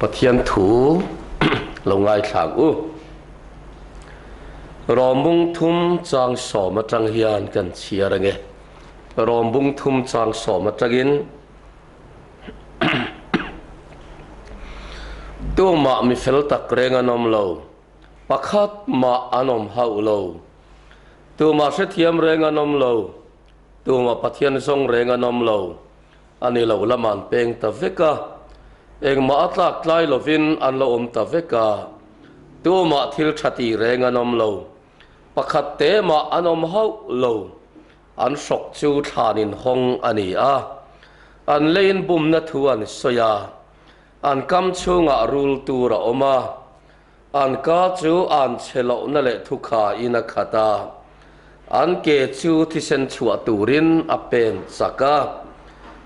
Pathian thu lo ngaithla ang u. Rawmbung thum chang sawm atang hian kan chhiar ange. Rawmbung thum chang sawm atangin Tumah mi fel tak reng an awm lo, pakhat mah an awm hauh lo. Tumah hrethiam reng an awm lo, tumah Pathian zawng reng an awm lo. A ni lo lam an peng ta vek a, engmah a tlak tlai lovin an lo awm ta vek a, tumah thil tha ti reng an awm lo, pakhat te mah an awm hauh lo, an hrawk chu thlan inhawng a ni a, an leiin bumna thu an sawi a, an kam chhungah rul tur a awm a, an ka chu an chhe lohna leh thukha in a khat a, an ke chu thisen chhuah turin a pen chak a,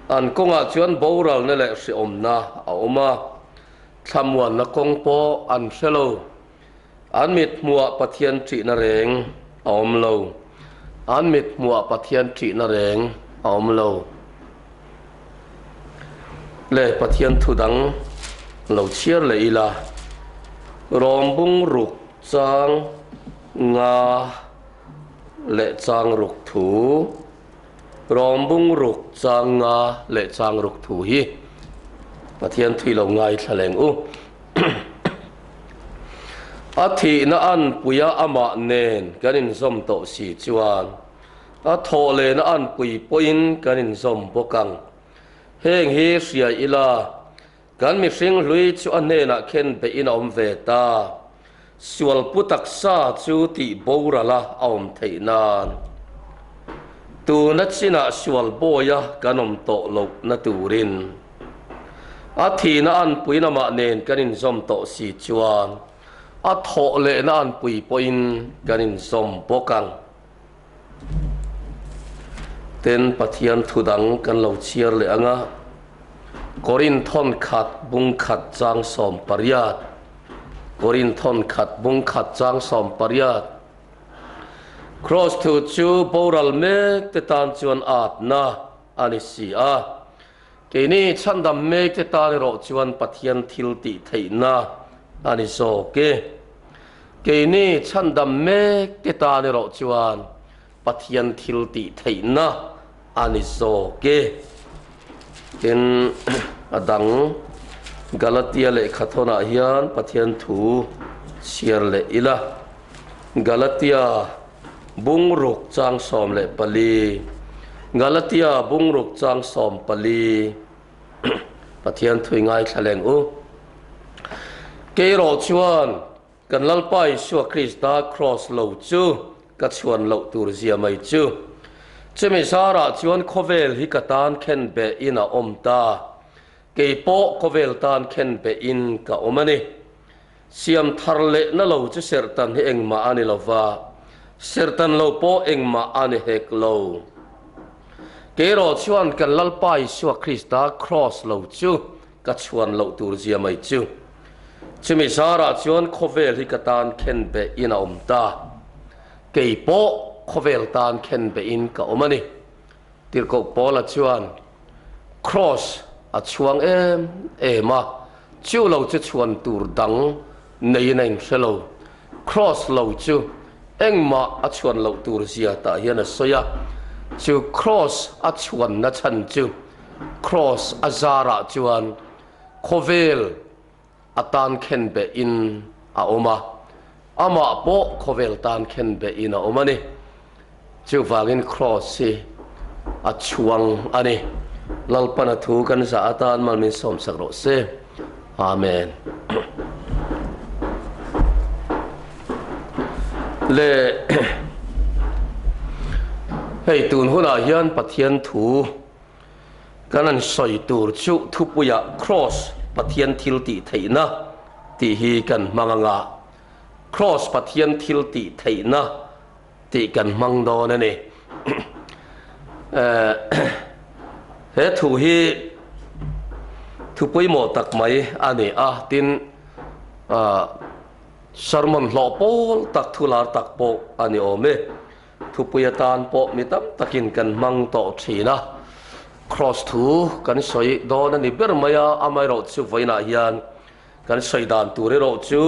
an kawngah chuan boralna leh hriawmna a awm a, thlamuanna kawng pawh an hre lo. An mit hmuah Pathian ṭihna reng a awm lo. An mit hmuah Pathian ṭihna reng a awm lo. Le Pathian thu dang lo chhiar leh ila, Rawm bung ruk chang nga leh chang ruk thu, Rawm bung ruk chang nga leh chang ruk thu hi Pathian thui lo ngaithla leng u. A thihna anpuia amah nen kan inzawm tawh si chuan a thawh lehna anpui pawhin kan inzawm bawk ang. Heng hi hria ila, kan mihring hlui chu a hnenah khen beihin a awm ve ta. Sualpu taksa chu tih borala a awm theih nan tuna chinah sual bawia kan awm tawh lohna turin a thihna anpui lamah nen kan inzawm tawh si chuan a thawh lehna anpui pawhin kan inzawm bawk ang. Tin, Pathian thu dang kan lo chhiar leh ang a, Korinthon khat bung khat chang 18, Korinthon khat bung khat chang 18, Kraws thu chu boral mek te tan chuan atna a ni si a, keini chhandam mek te tan erawh chuan Pathian thil tih theihna a ni zawk e. Keini chhandam mek te tan erawh chuan Pathian thil tih theihna a ni zawk e. Tin, a dang Galatia lehkhathawnah hian Pathian thu chhiar leh ila. Galatia bungruk chang 14 Galatia bungruk chang 14 Pathian thui ngaithla leng u. Keirawh chuan Kan Lalpa Isua Krista Kraws lo chu ka chhuan loh tur zia mai chu. Chumi zarah chuan khawvel hi ka tan khen beh in a awm ta. Kei pawh khawvel tan khen beh in ka awm a ni. Siam thar leh na lo chu serhtan hi engmah a ni lo va, serhtan lo pawh engmah a ni hek lo. Keirawh chuan kan Lalpa Isua Krista Kraws lo chu Ka chhuan loh tur zia mai chu. Chumi zarah chuan khawvel hi ka tan khen beh in a awm ta. Kei pawh khawvel tan khen beh in ka awm a ni. Tirhkoh Paula chuan Kraws a chhuang em em a, chu lo chu chhuan tur dang neiin a inhre lo. Kraws lo chu engmah a chhuan loh tur zia tah hian a sawi a, chu Kraws a chhuanna chhan chu Kraws a zarah chuan khawvel a tan khen beh in a awm a, amah pawh khawvel tan khen beh in a awm a ni. Chuvangin Kraws hi a chhuang a ni. Lalpan a thu kan zah atan mal min sawmsak rawh se. Amen. Le hei tun hunah hian Pathian thu kan an sawi tur chu thupuiah Kraws Pathian thil tih theihna tih hi kan hmang anga Kraws Pathian thil tih theihna tih kan hmang dawn a ni. He thu hi thu pawimawh tak mai a ni a, tin sermon hlawh pawl tak thu lar tak pawh a ni awm e. Thupui atan pawh mi tam takin kan hmang tawh thin a, Kraws thu kan sawi dawn a ni ber mai a, amaherawhchu vawiinah hian. Kan sawi dan tur erawh chu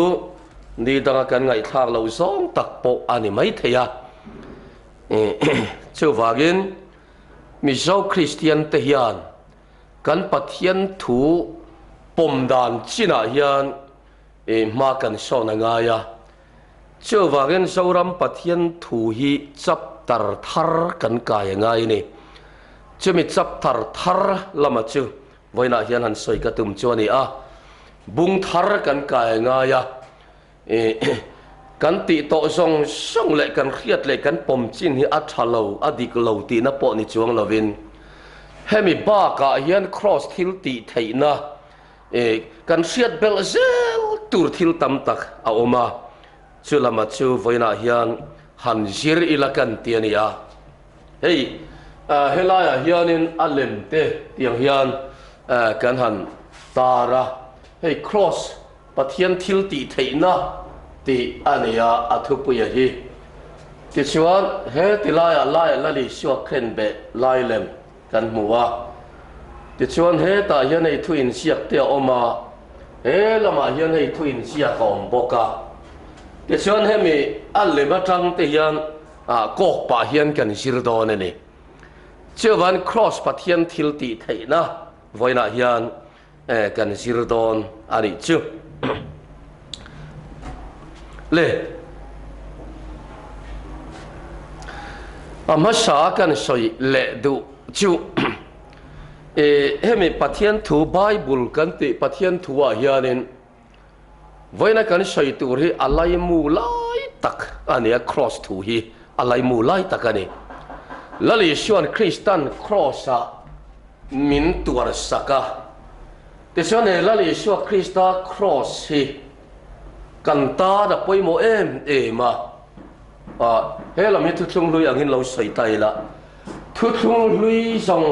ni danga kan ngaihthlak loh zawng tak pawh a ni mai thei a. Chuvangin Mizo Kristian te hian kan Pathian thu pawm dan chinah hian hma kan sawn a ngai a. Chuvangin Zoram Pathian thu hi chapter thar kan kai a ngai a ni. Chumi chapter thar lama chu Vawiinah hian han sawi ka tum chu a ni a, bung thar kan kai a ngai a, kan tih tawh zawng zawng leh kan hriat leh kan pawm chin hi a tha lo, a dik lo tihna pawh ni chuang lovin hemi bakah hian kraws thil tih theihna kan hriat belh zel tur thil tam tak a awm a, chu lama chu vawiinah hian han zir ila kan ti a ni a. Hei helaiah hianin a lem te tiang hian kan han tar a, hei Kraws Pathian thil tih theihna tih a ni a, a thupuia hi. Tichuan he ti laiah lai la Isua khenbeh lai lem kan hmu a, tichuan hetah hian hei thu inziak te a awm a, he lamah hian hei thu inziak a awm bawk a. Tichuan hemi a lem atang te hian Ah kawk pah hian kan zir dawn a ni. Chuvan Kraws Pathian thil tih theihna vawiinah hian kan zir dawn a nih chu. Le a hmasa kan sawi leh duh chu hemi Pathian thu Bible kan tih Pathian thu ah hianin Vawiina kan sawi tur hi a laimu lai tak a ni a, Kraws thu hi a laimu lai tak a ni. Lal Isua'n Kristan Kraws-ah min tuar sak a, tichuan he Lal Isua Krista Kraws hi kan tan a pawimawh em em a. He lam hi thuthlung hlui angin lo sawi ta ila, thuthlung hlui zawng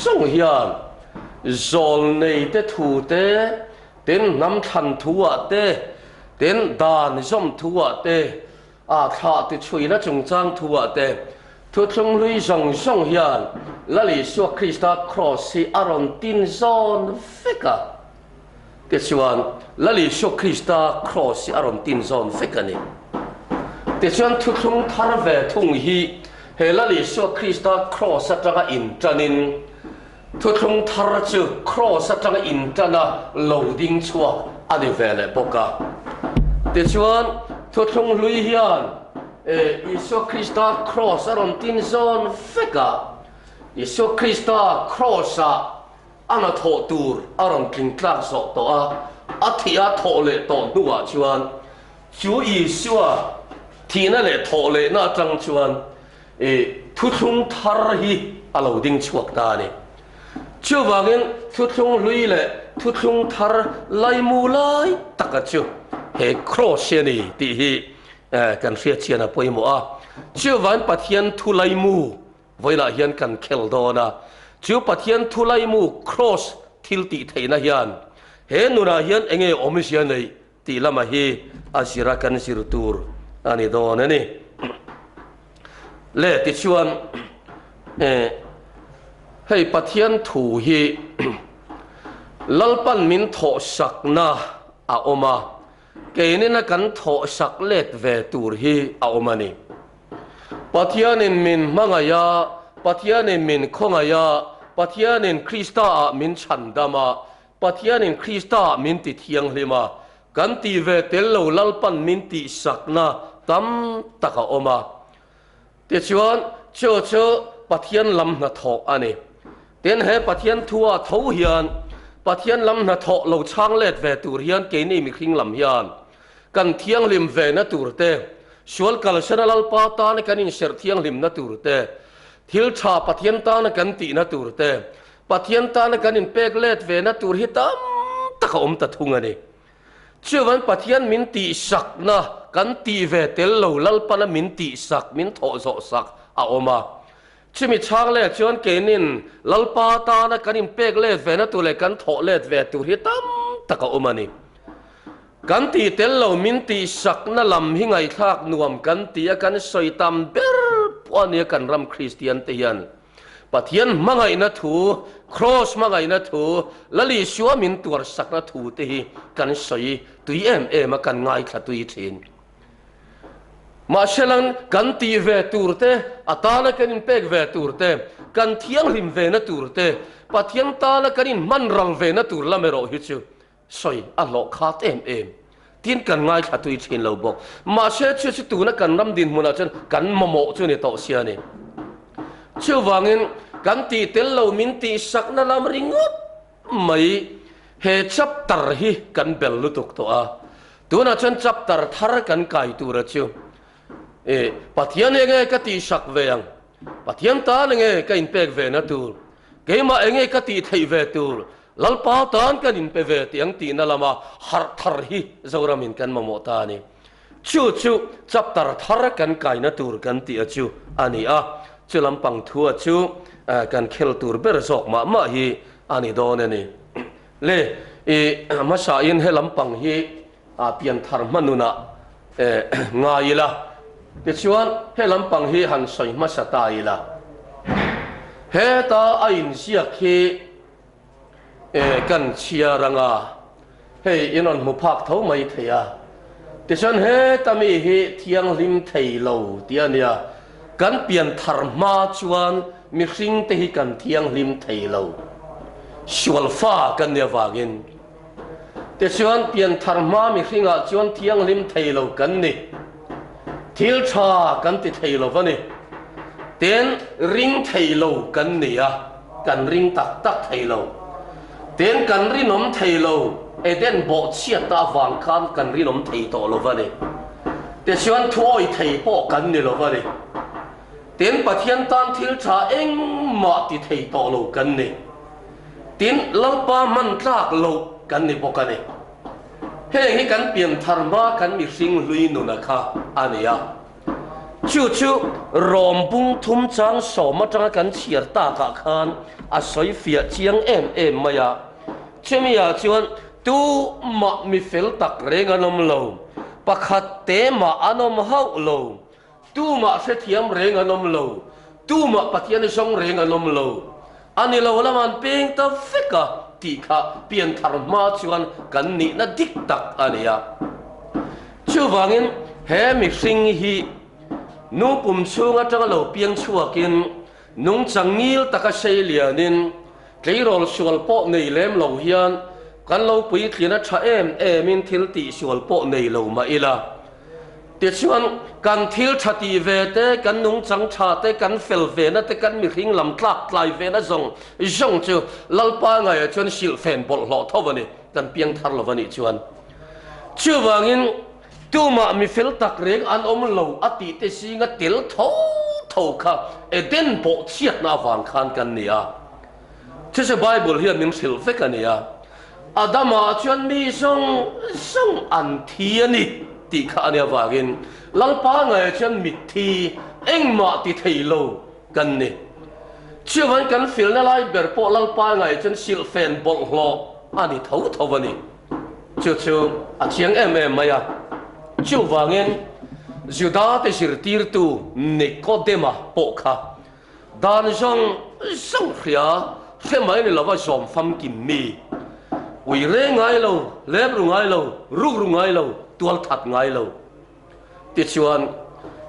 zawng hian zawlneite thu te, Tin, hnam thlan thu-ah te, tin, dan zawm thu-ah te, a thlah tichhuina chungchang thu-ah te, thuthlung hlui zawng zawng hian Lal Isua Krista Kraws hi a rawn tin zawn vek a. Tichuan, Lal Isua Krista Kraws hi a rawn tin zawn vek a ni. Tichuan, thuthlung thar ve thung hi he Lal Isua Krista Kraws atanga inṭanin, Thuthlung thar chu Kraws atanga intana lo ding chhuak a ni ve leh bawk a. Tichuan, thuthlung hlui hian Isua Krista Kraws a rawn tin zawn vek a. Isua Krista Kraws-ah a hnathawh tur a rawn tling tlak zawh tawh a, a thih a thawh leh tawh hnuah chuan chu Isua thihna leh thawh lehna atang chuan I thuthlung thar hi a lo ding chhuak ta a ni. Chuvangin thuthlung hlui leh thuthlung thar laimu lai taka chu he kraws hi a ni tih hi kan hriatchhian a pawimawh a. Chuvangin Pathian thu laimu vawilah hian kan khel dawn a. Chu Pathian thu laimu kraws thil tih theihna hian he nunah hian enge awmzia neih Tih lama hi a zira kan zir tur a ni dawn a ni. Le tichuan hei Pathian thu hi Lalpan min thawhsakna a awm a, keinina kan thawhsak let ve tur hi a awm a ni. Pathianin min hmangaih a, Pathianin min khawngaih a, Pathianin Kristaah min chhandam a, Pathianin Krista min ti thianghlim a, kan tih ve tel lo Lalpan min tihsakna tam tak a awm a. Tichuan, chu chu Pathian lam hnathawh a ni. Tin, he Pathian thua tho hian Pathian lam hnathawh lo chhang let ve tur hian keini mihring lam hian kan thianghlim ve na tur te, sual kalsana Lalpa tana kan inserh thianghlimna tur te, thil tha Pathian tana kan tihna tur te, Pathian tana kan inpek let ve na tur hi tam tak a awm ta thung a ni. Chuvan Pathian min tihsakna kan tih ve tel lo Lalpana min tihsak, min thawh zawhsak a awm a. Chumi chhang leh chuan keinin Lalpa tana kan inpek let ve na tur leh kan thawh let ve tur hi tam tak a awm a ni. Kan tih tel lo min tihsakna lam hi ngaihthlak nuam kan ti a, kan sawi tam ber pawh a nia kan ram Kristian te hian. Pathian hmangaihna thu, Kraws hmangaihna thu, Lal Isua min tuarsakna thu te hi kan sawi tui em em a, kan ngaithla tui thin. Mahselang kan tih ve tur te, a tana kan inpek ve tur te, kan thianghlim vena tur te, Pathian tana kan inhman ral vena tur lam erawh hi chu sawi a hlawh khat em em. Tin kan ngaithla tui thin lo bawk. Mahse chu chu tuna kan ram dinhmunah chuan kan mamawh chu ni tawh sia a ni. Chuvangin kan tih tel lo min tihsakna lam ringawt mai he chapter hi kan bel lutuk tawh a. Tunah chuan chapter thar kan kai tura chu e Pathian enge ka tihsak ve ang? Pathian tan enge ka inpek ve na tur? Keimah enge ka tih theih ve tur? Lalpa tan kan inpe ve tih ang tihna lama harh thar hi Zoramin kan mamawh ta a ni. Chu chu chapter thar kan kaina tur kan tih a chu a ni a, chu lampang thu a chu kan khel tur ber zawk mah mah hi a ni dawn a ni. Le, i hmasain he lampang hi pianthar hmanunah ngai ila, tichuan he lampang hi han sawi hmasa ta ila. Heta a inziak hi kan chhiar anga hei in rawn hmu phak tho mai thei a. Tichuan heta mi hi thianghlim thei lo tih a nia, kan pianthar hma chuan mihring te hi kan thianghlim thei lo, sual fa kan nih avangin. Tichuan pianthar hma mihringah chuan thianghlim thei lo kan ni. Thil tha kan ti thei lo va ni. Tin, ring thei lo kan ni a, kan ring tak tak thei lo. Tin, kan rinawm thei lo, Eden bawhchhiatna avang khan kan rinawm thei tawh lo va ni. Tichuan thuawi thei pawh kan ni lo va ni. Tin, Pathian tan thil tha engmah ti thei tawh lo kan ni. Tin, Lalpa hman tlak loh kan ni bawk a ni. Heng hi kan pianthar hma kan mihring hlui nuna kha a ni a. Chu chu Rom bung thum chang sawm atanga kan chhiar takah khan a sawi fiah chiang em em mai a. Chumi ah chuan tumah mi fel tak reng an awm lo, pakhat te mah an awm hauh lo. Tumah hrethiam reng an awm lo, tumah Pathian zawng reng an awm lo. A ni lo lam an peng ta vek a tih kha pianthar hma chuan kan nihna dik tak a ni a. Chuvangin he mihring hi nu pum chhung atanga lo piang chhuakin nungchang ngil taka sei lianin Tleirawl sual pawh nei lem lo hian kan lo puitlin a tha em emin thil tih sual pawh nei lo mah ila. Tichuan, kan thil tha tih ve te, kan nungchang tha te, kan fel vena te, kan mihring lam tlak tlai vena zawng zawng chu Lalpa ngaiah chuan silhfen bawlhhlawh tho a ni, kan piang thar lo a nih chuan. Chuvangin, tumah mi fel tak reng an awm lo a tih te zinga tel tho tho kha Eden bawhchhiatna avang khan kan ni a. Chuse Bible hian min hrilh vek a ni a. Adama chuan mi zawng zawng an thi a ni tih kha a nih avangin Lalpa ngaiah chuan mitthi engmah ti thei lo kan ni. Chuvangin kan filna lai ber pawh Lalpa ngaiah chuan silhfen bawlhhlawh a ni tho tho a ni. Chu chu a chiang em em mai a. Chuvangin Juda te zirtirtu Nikodema pawh kha Dan zawng zawng hria hre mai ni lova zawm famkim mi, ui reng ngai lo, lep ru ngai lo, ruk ru ngai lo, tual that ngai lo. Tichuan,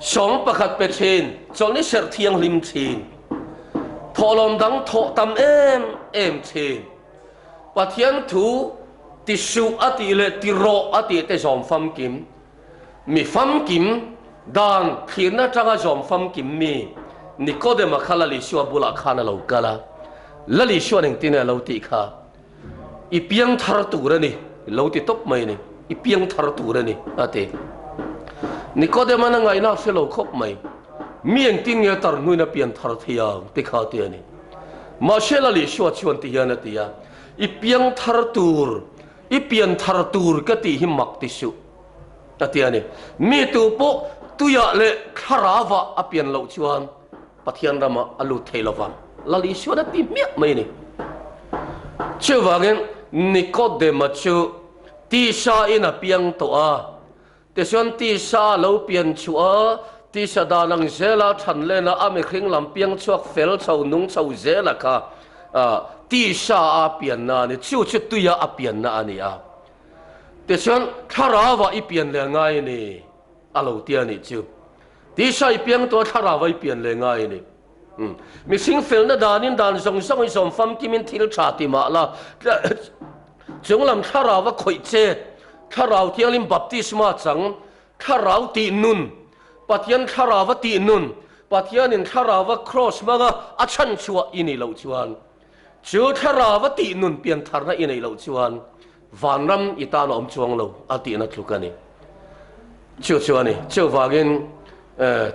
sawm pakhat pe thin, chawlhni serh thianghlim thin, thawhlawm dang thawh tam em em thin, Pathian thu ti suh a tih leh ti rawh a tih te zawm famkim, Mi famkim, dan thlirna atanga zawm famkim mi Nikodema kha Lal Isua bulah khan a lo kal a. Lal Isua'n engtin nge a lo tih kha? I piang thar tur a ni, lo ti tawp mai a ni. I piang thar tur a ni, a ti. Nikodema'n a ngaihna a hre lo khawp mai. Mi engtin nge tar hnuin a pian thar thei ang ti kha a ti a ni. Mahse Lal Isua chuan ti hian a ti a, I piang thar tur, I pian thar tur ka tih hi mak ti suh, a ti a ni. Mi tu pawh tuiah leh thlarauah a pian loh chuan Pathian ramah a lut thei lovang, Lal Isuan a ti hmiah mai a ni. Chuvangin Nikodema chu tisa in a piang tawh a, Tichuan tisa a lo pian chhuah a, Tisa dan ang zela than lena a mihring lam piang chhuak fel chho nung chho zela kha tisa a pianna a ni. Chu chu tuia a pianna a ni a. Tichuan thlarauah i pian leh ngai a ni a lo ti a nih chu. Tisa i piang tawh a thlarauah i pian leh ngai a ni. Mihring felna danin dan zawng zawng i zawm famkimin thil tha ti mah la, chunglam thlarau a khawih chet, thlarau thianghlim baptisma chang, Thlarau tih nun, Pathian thlarau a tih nun, Pathianin thlarau a kraws hmanga a chhan chhuah i nih loh chuan, chu thlarau a tih nun piantharna i neih loh chuan vanram i tan a awm chuang lo a tihna tluk a ni. Chu chu a ni. Chuvangin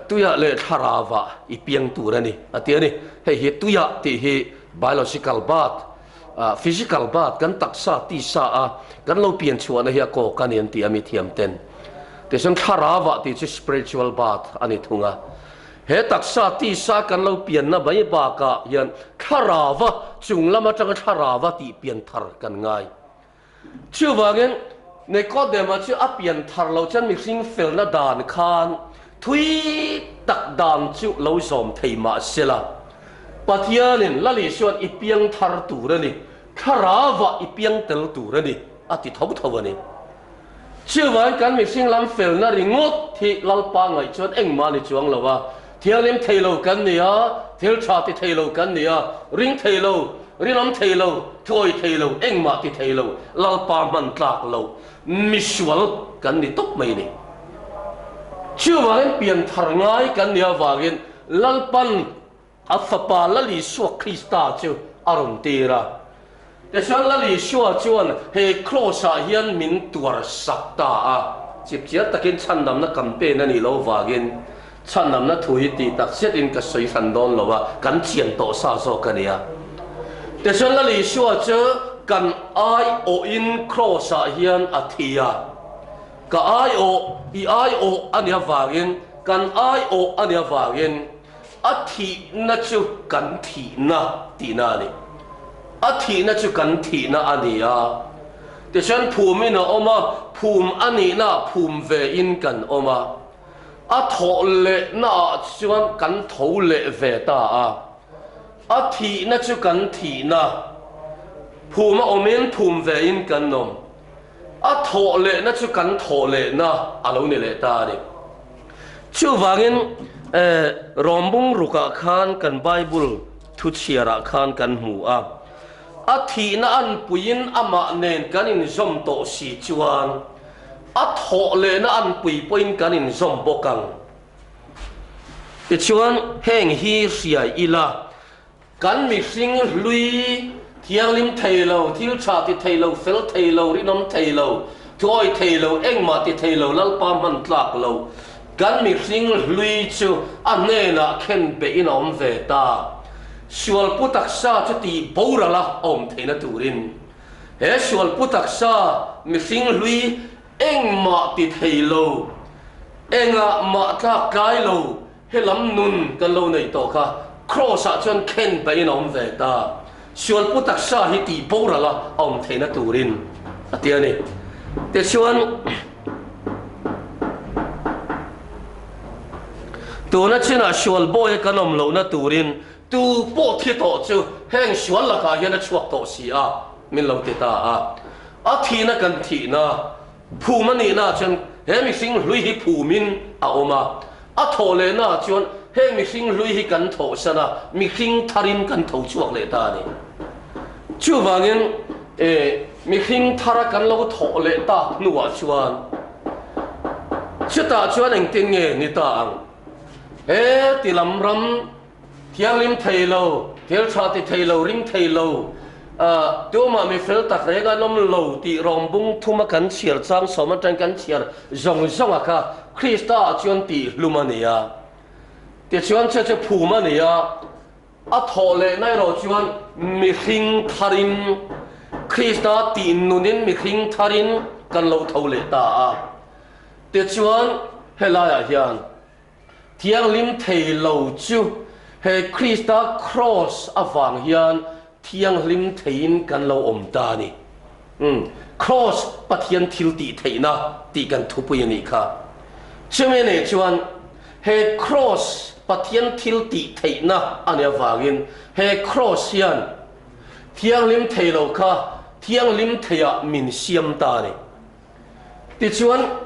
tuiah leh thlarauah i piang tur a ni a ti a ni. Hei hi tuiah tih hi biological birth Physical birth kan taksa tisa a kan lo pian chhuahna hi a kawk a ni an ti a mi thiam ten. Tichuan thlarau ah tih chu spiritual birth a ni thung a. He taksa tisa kan lo pianna mai bakah hian thlarau a chung lam atanga thlarau a tih pian thar kan ngai. Chuvangin, Nikodema chu a pian thar lo chuan mihring felna dan khan thui tak dan chu lo zawm thei mah sela, Pathianin Lal Isua'n i piang thar tur a ni, thlarauah i piang tel tur a ni, a ti tho tho a ni. Chuvangin kan mihring lam felna ringawt hi Lalpa ngaih chuan engmah a ni chuang lo a, thianghlim thei lo kan ni a, thil tha ti thei lo kan ni a, ring thei lo, Rinawm thei lo, thuawi thei lo, engmah ti thei lo, Lalpa hman tlak lo, misual kan ni tawp mai ni. Chuvangin pianthar ngai kan nih avangin Lalpan a Fapa Lal Isua Krista chu a rawn tir a. Tichuan Lal Isua chuan he Kraws-ah hian min tuar sak ta a. Chipchiar takin chhandamna campaign a nih loh avangin Chhandamna thu hi tih tak zetin ka sawi hran dawn lo a, kan chian tawh sa zawk a nia. Tichuan Lal Isua chu kan aiawhin Kraws-ah hian a thi a. Ka aiawh, i aiawh a nih avangin, kan aiawh a nih avangin a thihna chu kan thihna tihna a ni. A thihna chu kan thihna a ni a. Tichuan phumin a awm a, phum a nihnaah phum vein kan awm a. A thawh lehnaah chuan kan tho leh ve ta a, a thihna chu kan thihna, phum a awmin phum vein kan awm. A thawh lehna chu kan thawh lehna a lo ni leh ta a ni. Chuvangin Rawmbung rukah khan kan Bible thu chhiarah khan kan hmu a, a thihna anpuiin amah nen kan inzawm tawh si chuan, A thawh lehna an pui pawhin kan inzawm bawk ang. Tichuan, heng hi hriai ila, kan mihring hlui thianghlim thei lo, thil tha ti thei lo, fel thei lo, rinawm thei lo, thuawi thei lo, engmah ti thei lo, Lalpa hman tlak lo, kan mihring hlui chu a hnenah khen behin a awm ve ta. Sualpu taksa chu tih boral a awm theihna turin. He sualpu taksa mihring hlui engmah ti thei lo, engah mah tlak tlai lo he lam nun kan lo neih tawh kha Kraws-ah chuan khen pahin a awm ve ta. Sualpu taksa hi tih boral a awm theihna turin a ti a ni. Tichuan, tuna chinah sual bawi a kan awm lohna turin Tu pawh thi tawh chu heng sual lakah hian a chhuak tawh si a, min lo ti ta a. A thihna kan thihna, phum a nihna chuan he mihring hlui hi phumin a awm a. A thawh lehna chuan heng mihring hlui hi kan thawhsan a, mihring tharin kan tho chhuak leh ta a ni. Chuvangin mihring thara kan lo thawh leh tak hnuah chuan chutah chuan engtin nge ni ta ang? He ti lam ram thianghlim thei lo, thil tha ti thei lo, ring thei lo, tumah mi fel tak reng an awm lo tih rawngbung thuma kan chhiar chang sawm atang kan chhiar zawng zawng a kha Krista ah chuan tih hlum a ni a. Tichuan che chu phum a ni a, a thawh lehna erawh chuan mihring tharin Krista tih nunin mihring tharin kan lo tho leh ta a. Tichuan, helaiah hian thianghlim thei lo chu he Krista Kraws avang hian thianghlim theiin kan lo awm ta a ni. Umm, Kraws Pathian thil tih theihna tih kan thupui a nih kha. Chumi nei chuan. He Kraws Pathian thil tih theihna a nih avangin he Kraws hian thianghlim thei lo kha thianghlim theiah min siam ta a ni. Tichuan,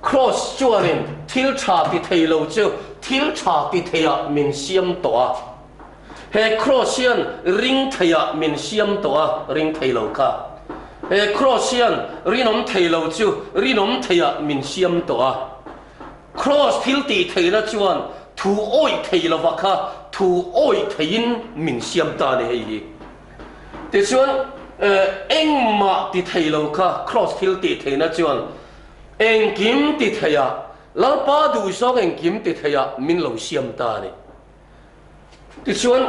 Kraws chuanin thil tha ti thei lo chu thil tha ti theiah min siam tawh a. He Kraws hian ring theiah min siam tawh a, ring thei lo kha. He Kraws hian rinawm thei lo chu rinawm theiah min siam tawh a. Kraws thil tih theihna chuan thu awih thei lova kha thu awih theiin min siam ta a ni hei hi. Tichuan, engmah ti thei lo kha Kraws thil tih theihna chuan engkim ti theiah, Lalpa duhzawng engkim ti theiah min lo siam ta a ni. Tichuan,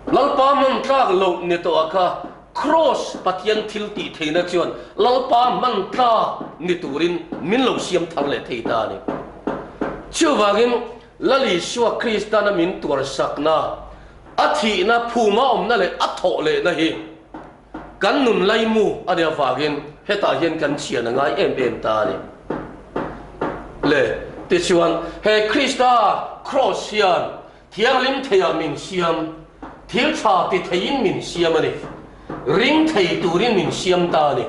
Lalpa hman tlak loh ni tawh a kha Kraws Pathian thil tih theihna chuan Lalpa hman tlak ni turin min lo siam thar leh thei ta a ni. Chuvangin, Lal Isua Kristana min tuarsakna, a thihna, phuma awmna leh a thawh lehna hi Kan nun laimu a nih avangin hetah hian kan chhian a ngai em em ta a ni. Le, tichuan, he Krista Kraws hian thianghlim theiah min siam, thil tha ti theiin min siam a ni. Ring thei turin min siam ta a ni.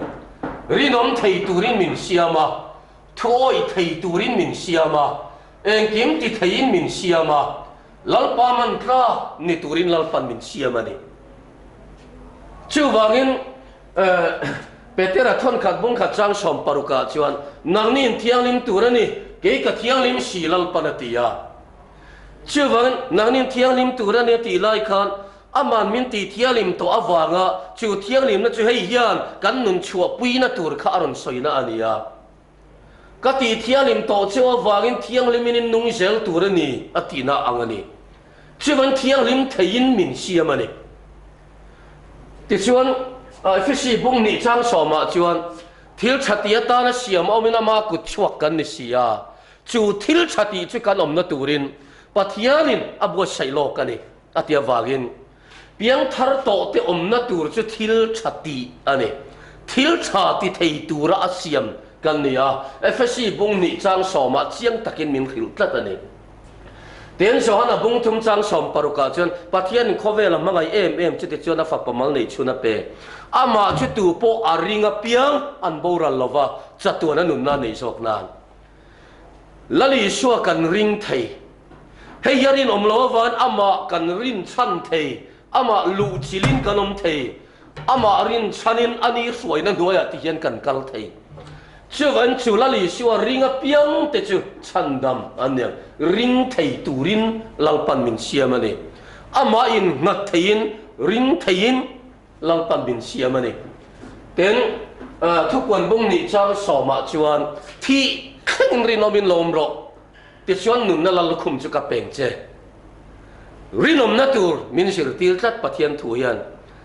Rinawm thei turin min siam a, thuawih thei turin min siam a, engkim ti theiin min siam a, Lalpa man tlak ni turin Lalpan min siam a ni. Chuvangin, Petera thawnkhat bungkhat chang 60 ah chuan, Nangni in thianghlim tur a ni, kei ka thianghlim si Lalpan a ti a. Chuvangin, nangni in thianghlim tur a ni a tih lai khan, Aman min tih thianghlim tawh avanga chu thianghlimna chu hei hian kan nun chhuahpuina tur kha a rawn sawina a ni a. Ka tih thianghlim tawh cheu avangin thianghlimin in nung zel tur a ni a tihna ang a ni. Chuvan thianghlim theiin min siam a ni. Tichuan, Efesi bung hnih chang sawmah chuan, Thil tha tih atana siam awmin ama kut chhuak kan ni si a, chu thil tha tih chu kan awmna turin Pathianin a buatsaih lawk a ni a ti avangin, Piangthar tawhte awmna tur chu thil tha tih a ni. Thil tha ti thei tura a siam kan ni a, Efesi bung hnih chang sawmah chiang takin min hrilh tlat a ni. Tin, Johana bung thum chang sawm parukah chuan Pathianin khawvel a hmangaih em em chuti chuan a fapa mal nei chhun a pe. Amah chu tu pawh a ring apiang an boral lova, chatuan a nunna a nei zawk nan. Lal Isua kan ring thei. Hei hi a rinawm lo avangin amah kan rinchhan thei, amah luhchilhin kan awm thei, amah rinchhanin a ni hruaina hnuaiah ti hian kan kal thei. Chuvangin chu Lal Isua ring apiang te chu chhandam an ni ang. Ring thei turin Lalpan min siam a ni. Amah innghat theiin, ring theiin Lalpan min siam a ni. Tin, thupuan bung nih chang sawmah chuan thih thlengin rinawmin lawm rawh. Tichuan nunna lal lukhum chu ka peng che. Rinawmna tur min zirtir tlat Pathian thu hian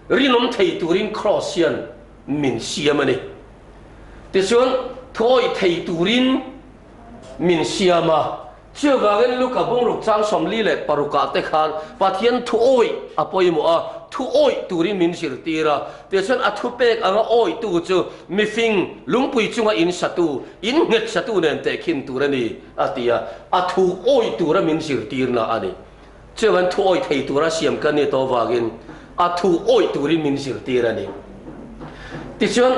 rinawm thei turin Kraws hian min siam a ni. Tichuan thuawih thei turin min siam a. Chuvangin Luka bungruk chang 46 ah te khan Pathian thuawih a pawimawh a, thuawih turin min zirtir a. Tichuan a thupek anga awihtu chu mifing lungpui chunga in satu, in nghet satu nen tehkhin tur a ni, a ti a. A thu awih tura min zirtirna a ni. Chuan thu awih thei tura siam kan ni tawh avangin a thu awih turin min zirtir a ni. Tichuan,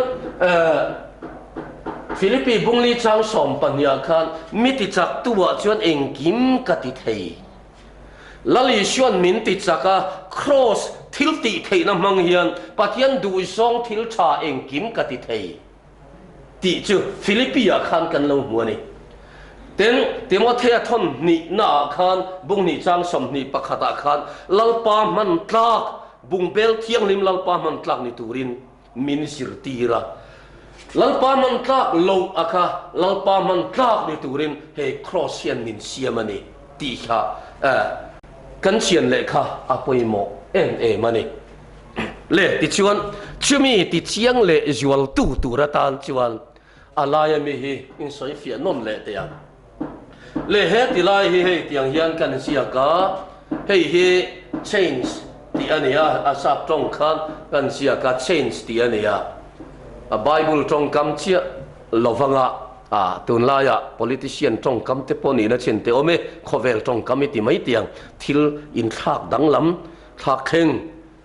Philippi bungli chang 12 ah khan mi tichaktu-ah chuan engkim ka ti thei. Lal Isua'n min ti chak a, Kraws thil tih theihna hmang hian Pathian duhzawng thil tha engkim ka ti thei tih chu Philippi-ah khan kan lo hmu a ni. Tin, Timothea thawn hnihnaah khan bunghnih chang 21 ah khan Lalpa hman tlak, bungbel thianghlim Lalpa hman tlak ni turin min zirtir a. Lalpa hman tlak loh a kha Lalpa hman tlak ni turin he Kraws hian min siam a ni tih kha kan chian leh kha a pawimawh em em a ni. Le tichuan chumi tichiang leh zualtu tur atan chuan a laia mi hi insawi fiah nawn leh teh ang. Le he ti lai hi hei tiang hian kan ziak a, hei hi change tih a ni a, a sap tawng khan kan ziak a change tih a ni a, a Bible tawngkam chiah lovanga. Ah, tunlaia politician tawngkam te pawh nihna chin te awm e, khawvel tawngkam i ti mai tiang thil inthlak danglam, thlak thleng,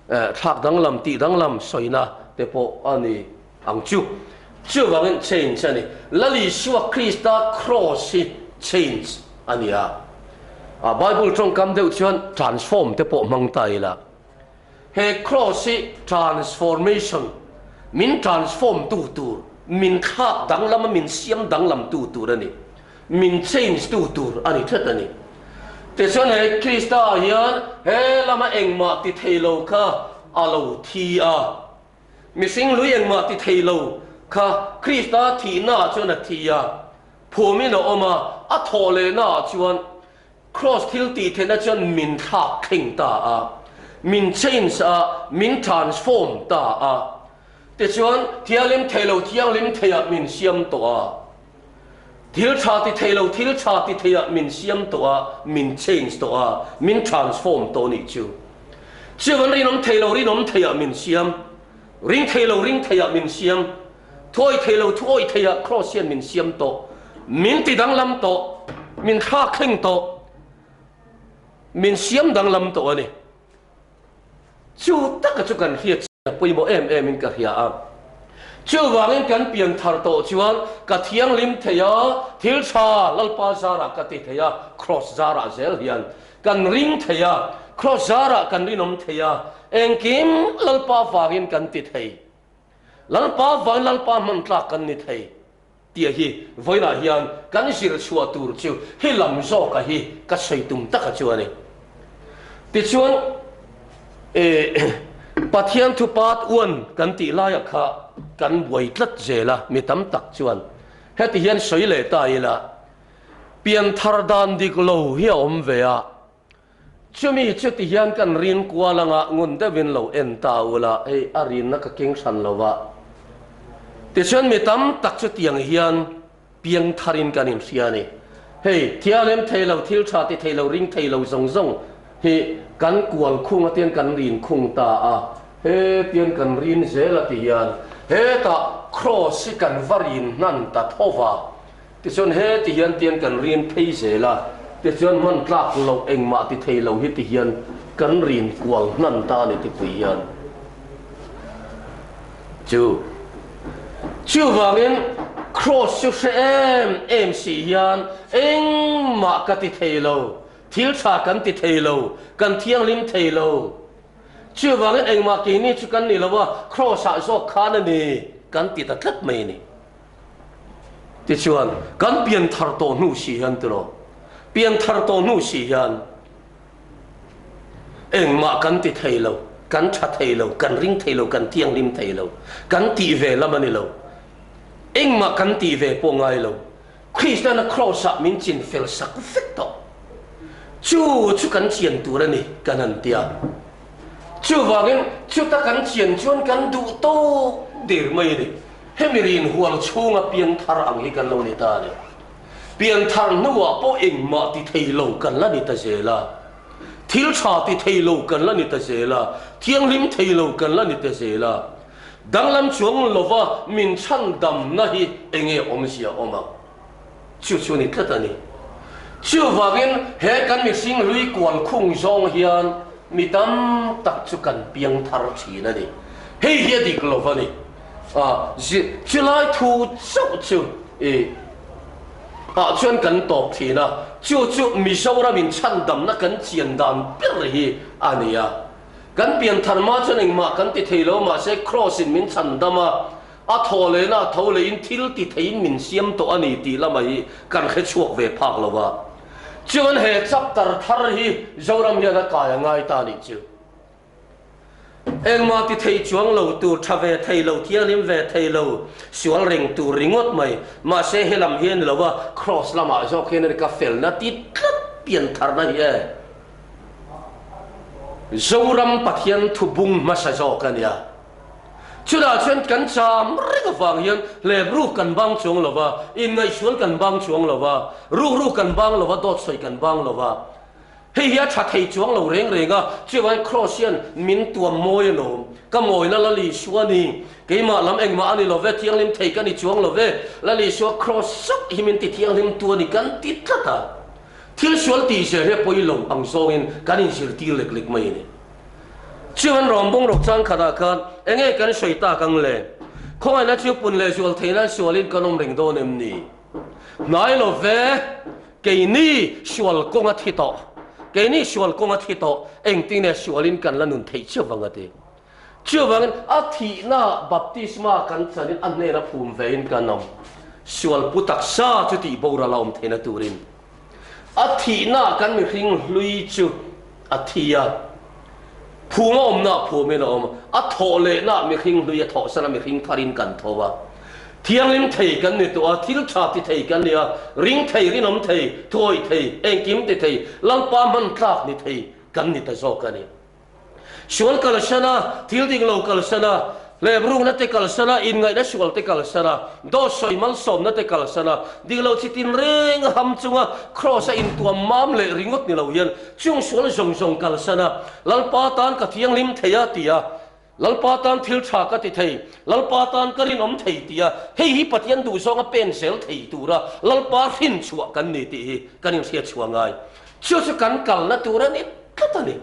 eh, thlak danglam, tih danglam sawina te pawh a ni ang chu. Chuvangin change a ni. Lal Isua Krista cross hi change a ni a. Ah, Bible tawngkam deuh chuan transform te pawh hmang ta ila. He Kraws hi transformation, min transform tu tur, min thlak danglam a min siam danglam tu tur a ni. Min change tu tur a ni tlat a ni. Tichuan he Krista ah hian he lama engmah ti thei lo kha a lo thi a. Mihring lui engmah ti thei lo kha Krista thihna ah chuan a thi a. Phumin a awm a, a thawh lehna ah chuan Kraws thil tih theihna chuan min thlak thleng ta a, min change a, min transform ta a. Tichuan, thianghlim thei lo thianghlim theiah min siam tawh a. Thil tha ti thei lo thil tha ti theiah min siam tawh a, min change tawh a, min transform tawh nih chu. Chuan rinawm thei lo rinawm theiah min siam, ring thei lo ring theiah min siam, Thuawih thei lo thuawih thei ah Kraws hian min siam tawh, min ti danglam tawh, min thlak thleng tawh, min siam danglam tawh a ni. Chu taka chu kan hriat chian a pawimawh em em in ka hria a. Chuvangin kan pian thar tawh chuan ka thianghlim thei a, thil tha Lalpa zarah ka ti thei a, Kraws zarah zel hian kan ring thei a, Kraws zarah kan rinawm thei a, engkim Lalpa vangin kan ti thei. Lalpa vain Lalpa hman tlak kan ni thei tih hi vawiinah hian kan zir chhuah tur chu hi lam zawka hi ka sawi tum taka chu a ni. Tichuan Pathian thu part one kan tih laiah kha kan buai tlat zel a, mi tam tak chuan heti hian sawi leh ta ila pianthar dan dik lo hi a awm ve a, Chumi chu ti hian kan rin kual anga ngun deuhin lo en ta ula, hei a rinna ka keng hran lo va. Tichuan mi tam tak chu tiang hian piang tharin kan inhria a ni. Hei thianghlim thei lo, thil tha ti thei lo, ring thei lo zawng zawng hi kan kual khung atian kan rin khung ta a, hetian kan rin zel a ti hian hetah kraws hi kan va rin hnan ta tho va. Tichuan he ti hian tian kan rin phei zel a, tichuan hman tlak loh engmah ti thei lo hi ti hian kan rin kual hnan ta a ni tipui hian chu. Chuvangin Kraws chu hre em em si hian engmah ka ti thei lo, thil tha kan ti thei lo, kan thianghlim thei lo. Chuvangin engmah keini chu kan ni lo a, Kraws ah zawk khan a ni kan ti ta tlat mai a ni. Tichuan, kan pian thar tawh hnu si hian tiraw, pian thar tawh hnu si hian engmah kan ti thei lo, kan tha thei lo, kan ring thei lo, kan thianghlim thei lo, kan tih ve lam a ni lo. Engmah kan tih ve pawh ngai lo. Kristiana Kraws-ah min chin fel sak vek tawh. Chu chu kan chian tur a ni, kan han ti a. Chuvangin, chuta kan chian chuan kan duh tawk der mai a ni. Hemi rin hual chhunga pianthar ang hi kan lo ni ta a ni. Pianthar hnuah pawh engmah ti thei lo kan la ni ta zel a. Thil tha ti thei lo kan la ni ta zel a. Thianghlim thei lo kan la ni ta zel a. Danglam chuang lova min chhandamna hi enge awmzia awm ang? Chu chu ni tlat a ni. Chuvangin he kan mihring hlui kual khung zawng hian mi tam tak chu kan piang thar thin a ni. Hei hi a dik lo va ni. Ah, chulai thu chauh chu i ah chuan kan tawp thin a. Chu chu Mizoram in chhandamna kan chian dan ber hi a ni a. Kan pian thar hma chuan engmah kan ti thei lo mahse Kraws in min chhandam a. A thaw lehna a tho lehin thil ti theiin min siam tawh a ni tih lamah hi kan hre chhuak ve phak lo va. Chuan he chapter thar hi Zoram hian a kai a ngai ta nih chu. Engmah ti thei chuang lo tur, tha ve thei lo, thianghlim ve thei lo, sual reng tur ringawt mai. Mahse he lam hi a ni lo va, Kraws lamah zawk hian a ni ka felna ti tlat pian tharna hi e. Zoram Pathian thu bung hmasa zawk a nia. Chutah chuan kan cham reng avang hian hlep ruk kan bang chuang lo va, inngaihsual kan bang chuang lo va, ruk ruk kan bang lo va, dawt sawi kan bang lo va. Hei hi a tha thei chuang lo reng reng a, chuvangin Kraws hian min tuam mawi alawm. Ka mawina Lal Isua ni, keimah lam engmah a ni lo ve, thianghlim thei ka ni chuang lo ve, Lal Isua Kraws chauh hi min ti thianghlim tu a ni kan ti tlat a. Thil sual tih zel hi a pawi lo ang zawngin kan inzirtir lek lek mai a ni. Chuan rawngbawng rawk chang khatah khan enge kan sawi tak ang le? Khawngaihna chu pun leh zual theih nan sualin kan awm reng dawn em ni? Hnai lo ve, keini sual kawng a thi tawh, keini sual kawng a thi tawh, engtin nge sualin kan la nun theih chiah vang a ti. Chuvangin a thihna baptisma kan chanin a hnena phum vein kan awm. Sual pu taksa chu tih boral a awm theihna turin a thihna kan mihring hlui chu a thi a, phum a awmna phumin a awm a, a thawh lehna mihring hlui a thawhsan a mihring tharin kan tho a. Thianghlim thei kan ni tawh a, thil tha ti thei kan ni a, ring thei, rinawm thei, thuawih thei, engkim ti thei, Lalpa hman tlak ni thei kan ni ta zawk a ni. Sual kalsan a, thil ding lo kalsan a, hleprukna te kalsan a, inngaihna sual te kalsan a, dawt sawi malsawmna te kalsan a, dik lo chi tinreng a ham chunga kraws a intuam mam leh ringawt ni lo hian chung sual zawng zawng kalsan a, Lalpa tan ka thianghlim thei a ti a, Lalpa tan thil tha ka ti thei, Lalpa tan ka rinawm thei ti a, hei hi Pathian duhzawnga pen zel thei tura Lalpa hrinchhuah kan ni tih hi kan inhriatchhuah ngai. Chu chu kan kalna tur a ni tlat a ni.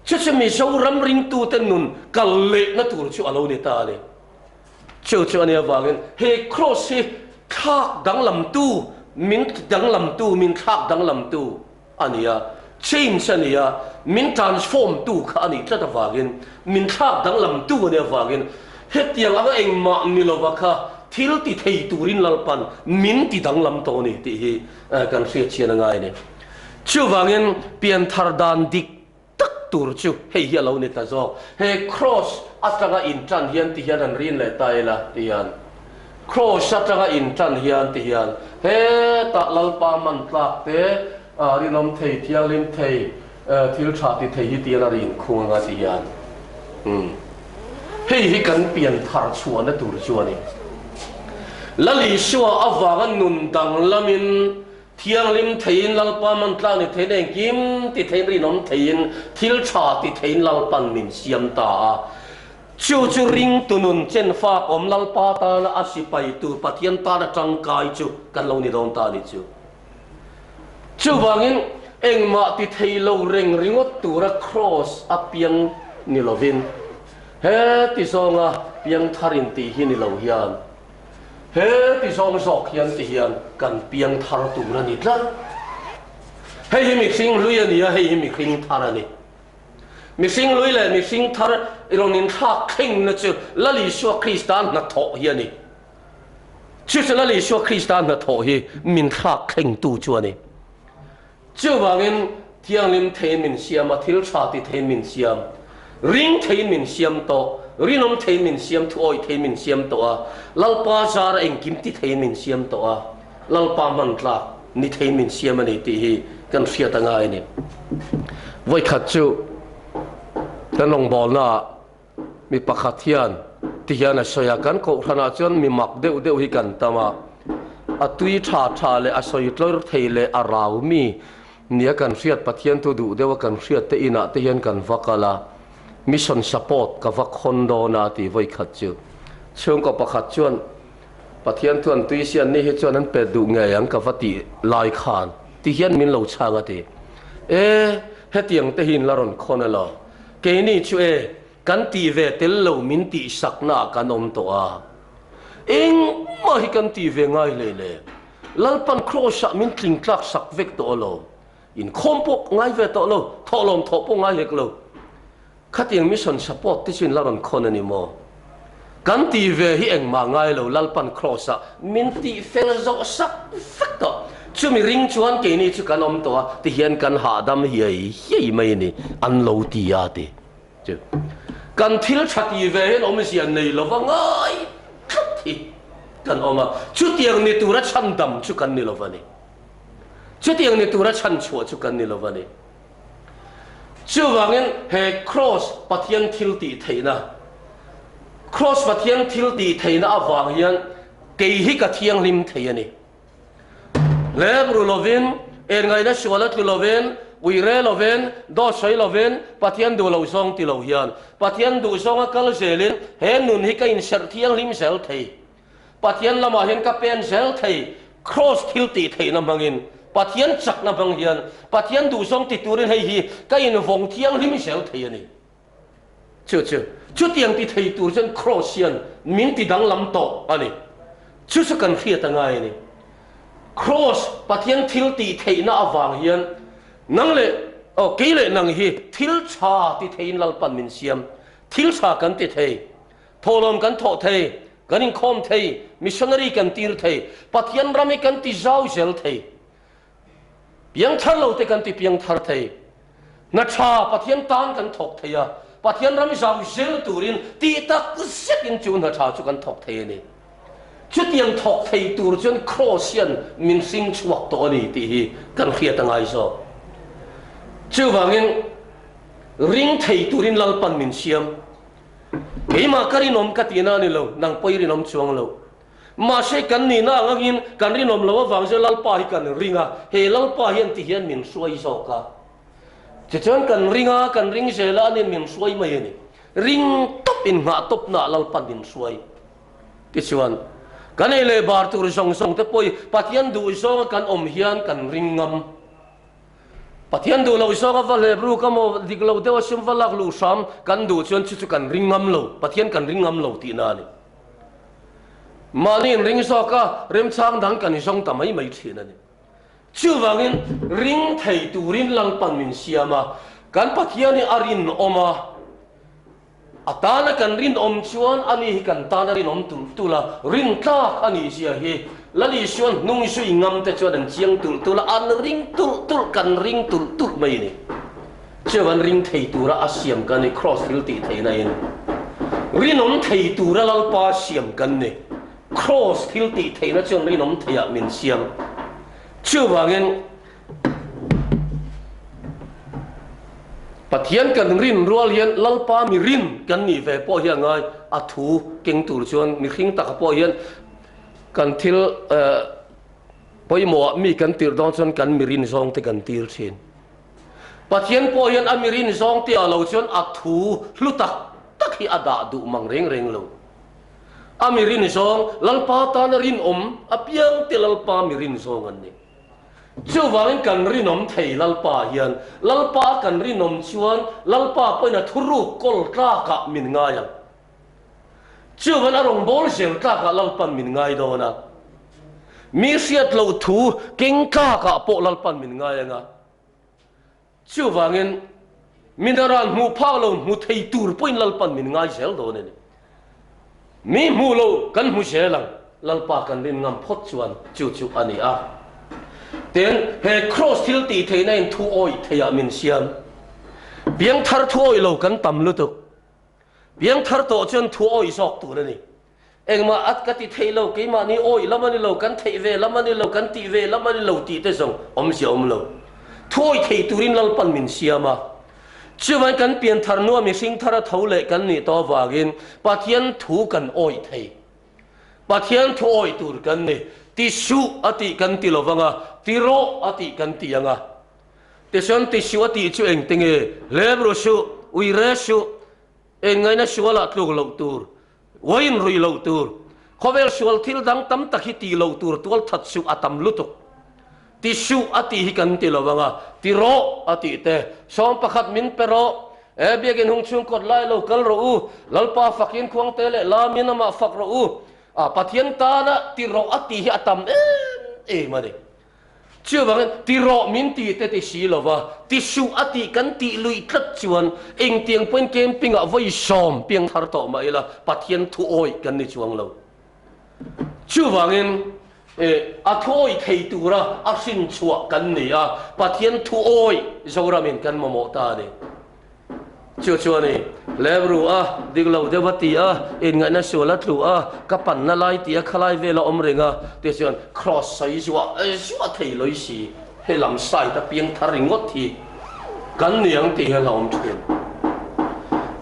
Chu chu Mizoram ringtute nun kal lehna tur chu a lo ni ta a ni. Chu chu a nih avangin he kraws hi thlak danglamtu, min danglamtu, min thlak danglamtu a ni a, change a ni a, min transform tu kha a nih tlat avangin, min thlak danglamtu a nih avangin hetiang anga engmah ni lova kha thil ti thei turin Lalpan min ti danglam tawh a ni tih hi kan hriatchian a ngai a ni. Chuvangin pianthar dan dik tak tur chu hei hi a lo ni ta zawk. He kraws atanga intan hian ti hian han rin leh ta ila ti hian kraws atanga intan hian ti hian hetah Lalpa man tlak te rinawm thei thianghlim thei thil tha ti thei hi ti hian a rin khung anga ti hian umm hei hi kan pianthar chhuahna tur chu a ni. Lal Isua avanga nun danglamin Thianghlim theiin Lalpa man tlang ni theiin engkim ti theiin rinawm theiin thil tha ti theiin Lalpan min siam ta a. Chu chu ringtu nun chen fak awm Lalpa tana a sipai tur Pathian tana tangkai chu kan lo ni dawn ta a nih chu. Chuvangin engmah ti thei lo reng ringawt tura kraws a piang ni lovin he ti zawnga piangthar in tih hi ni lo hian He ti zawng zawk hian ti hian kan piang thar tur a ni tlat. Hei hi mihring hlui a ni a, hei hi mihring thar a ni. Mihring hlui leh mihring thar i rawn inthlak thlengna chu Lal Isua Krista hnathawh hi a ni. Chu chu Lal Isua Krista hnathawh hi min thlak thlengtu chu a ni. Chuvangin thianghlim theiin min siam a, thil tha ti theiin min siam, ring theiin min siam tawh, rinawm theiin min siam, thuawih theiin min siam tawh a, Lalpa zara engkim ti theiin min siam tawh a, Lalpa hman tlak ni theiin min siam a ni tih hi kan hriat a ngai a ni. Vawikhat chu kan rawngbawlnaah Mi pakhat hian ti hian a sawi a, kan kohhranah chuan mi mak deuh deuh hi kan tam a, a tui tha tha leh a sawi tlawr thei leh a rau mi nia kan hriat Pathian thu duh deuha kan hriat te inah te hian kan va kal a, mission support ka va khawn dawn a ti vawi khat chu. Chhungkaw pakhat chuan Pathian thu an tui sian ni hi chuan an pet duh ngei ang ka va tih lai khan ti hian min lo chhang a ti. E, hetiang te hi in la rawn khawn elaw? Keini chu e, kan tih ve tel lo min tih sakna ah kan awm tawh a. Engmah hi kan tih ve ngai hlei le. Lalpan Kraws ah min tling tlak sak vek tawh alo. Inkhawm pawh ngai ve tawh lo, thawhlawm thawh pawh ngai hek lo. Khatiang mission support te chu in la rawn khawn a ni maw? Kan tih ve hi engmah ngai lo, Lalpan Kraws ah min tih fel zawh sak vek tawh. Chumi ring chuan keini chu kan awm tawh a, tihian kan hahdam hiai hiai mai a ni, an lo ti a ti chu. Kan thil tha tih ve hian awmzia nei lova ngai tlat hi kan awm a, chutiang ni tura chhandam chu kan ni lova ni. Chutiang ni tura chhanchhuah chu kan ni lova ni. Chuvangin he Kraws Pathian thil tih theihna, Kraws Pathian thil tih theihna avang hian kei hi ka thianghlim thei a ni. Lep ru lovin, enngaihna suala tlu lovin, Ui re lovin, dawt sawi lovin, Pathian duh lo zawng ti lo hian, Pathian duh zawnga kal zelin he nun hi ka inserh thianghlim zel thei. Pathian lamah hian ka pen zel thei. Kraws thil tih theihna hmangin, Pathian chakna hmang hian, Pathian duh zawng ti turin hei hi ka invawng thianghlim zel thei a ni. Chu chu, chutiang ti thei tur chuan Kraws hian min ti danglam tawh a ni. Chu chu kan hriat a ngai a ni. Kraws, Pathian thil tih theihna avang hian nang leh, aw, kei leh nang hi thil tha ti theiin Lalpan min siam. Thil tha kan ti thei. Thawhlawm kan thawh thei, kan inkhawm thei, missionary kan tir thei, Pathian ram hi kan ti zau zel thei. Piangthar lo te kan ti piangthar thei. Hna tha Pathian tan kan thawk thei a, Pathian ram zau zel turin tih tak zetin chu hna tha chu kan thawk thei a ni. Chutiang thawk thei tur chuan Kraws hian min hring chhuak tawh a ni tih hi kan hriat a ngai zawk. Chuvangin ring thei turin Lalpan min siam. Keimah ka rinawm ka tihna a ni lo, nang pawh i rinawm chuang lo. Mahse kan nihna ang angin kan rinawm lo avang chuan Lalpa hi kan ring a, he Lalpa hian ti hian min hruai zawk a. Tichuan kan ring a, kan ring zel a, ani'n min hruai mai a ni. Ring tawp in nghah tawpnaah Lalpa'n min hruai. Tichuan, kan ei leh bar tur zawng zawng te pawh hi Pathian duh zawnga kan awm hian kan ring ngam. Pathian duh loh zawnga va hlep ruk emaw dik lo deuh a sum va lak luh hram kan duh chuan chu chu kan ring ngam lo, Pathian kan ring ngam lo tihna a ni. Mahni inring zawk a, remchang dang kan zawng ta mai mai thin a ni. Chuvangin ring thei turin Lalpan min siam a, kan Pathian hi a rinawm a, a tana kan rinawm chuan ani hi kan tana rinawm tulh tulh a, rintlak a nih zia hi Lal Isuan hnung zui ngam te chuan an chiang tulh tulh a, an ring tulh tulh, kan ring tulh tulh mai a ni. Chuan ring thei tura a siam kan ni, Kraws thil tih theihna in rinawm thei tura Lalpa siam kan ni. Kraws thil tih theihna chuan rinawm theiah min siam. Chuvangin Pathian kan rin rual hian Lalpa mi rin kan nih ve pawh hi a ngai. A thu keng tur chuan mihring taka pawh hian kan thil pawimawhah mi kan tirh dawn chuan kan mi rin zawng te kan tir thin. Pathian pawh hian a mi rin zawng tih ah lo chuan a thu hlu tak tak hi a dah duh mang reng reng lo. A mi rin zawng, Lalpa tana rinawm apiang te Lalpa mi rin zawng an ni. Chuvangin kan rinawm thei Lalpa hian, Lalpa kan rinawm chuan Lalpa pawhin a thuruk kawl tlakah min ngai ang. Chuvangin a rawngbâwl zel tlakah Lalpan min ngai dawn a. Mi hriat loh thu keng tlakah pawh Lalpan min ngai ang a. Chuvangin, mi naran hmuh phak lo hmu thei tur pawhin Lalpan min ngai zel dawn a ni. Mi hmuh lo kan hmu zel ang, Lalpa kan rin ngam phawt chuan chu chu a ni a. Tin, he kraws thil tih theihna in thu awih theiah min siam. Piangthar thu awih lo kan tam lutuk. Piangthar tawh chuan thu awih zawk tur a ni. Engmah at ka ti thei lo, keimahni awih lam a ni lo, kan theih ve lam a ni lo, kan tih ve lam a ni lo tih te zawng awmzia awm lo. Thuawih thei turin Lalpan min siam a. Chuvangin kan pianthar hnua mihring thar a tho leh kan nih tawh avangin Pathian thu kan awih thei. Pathian thu awih tur kan ni. Ti suh a tih kan ti lovang a, ti rawh a tih kan ti ang a. Tichuan ti suh a tih chu engte nge? Hlep ru suh, ui re suh, eng ngaina sualah tluk loh tur, Uain rui loh tur, khawvel sual thil dang tam tak hi tih loh tur tual that suh a tam lutuk. Ti suh a tih hi kan ti lo ang a, ti rawh a tih te, sawm pakhat min pe rawh, e biakin hung chhung kawt lai lo kal rawh u, Lalpa fakin khuangte leh lamin amah fak rawh u, a Pathian tana ti rawh a tih hi a tam em em a ni. Chuvangin, ti rawh min ti te ti si lova, ti suh a tih kan tih luih tlat chuan engtiang pawhin camping-ah vawi sawm piang thar tawh mah ila Pathian thu awih kan ni chuang lo. Chuvangin, a thu awih thei tura a hrin chhuah kan ni a, Pathian thu awih Zoramin kan mamawh ta a ni. Chu chuan i lebru a, dik lo deuh a ti a, inngaihna sual a tlu a, ka panna lai ti a khalai vel a awm reng a, ti chuan cross sawi zuah zuah thei lawi si, he lam side a piang thar ringawt hi kan ni ang tih hi a la awm thin.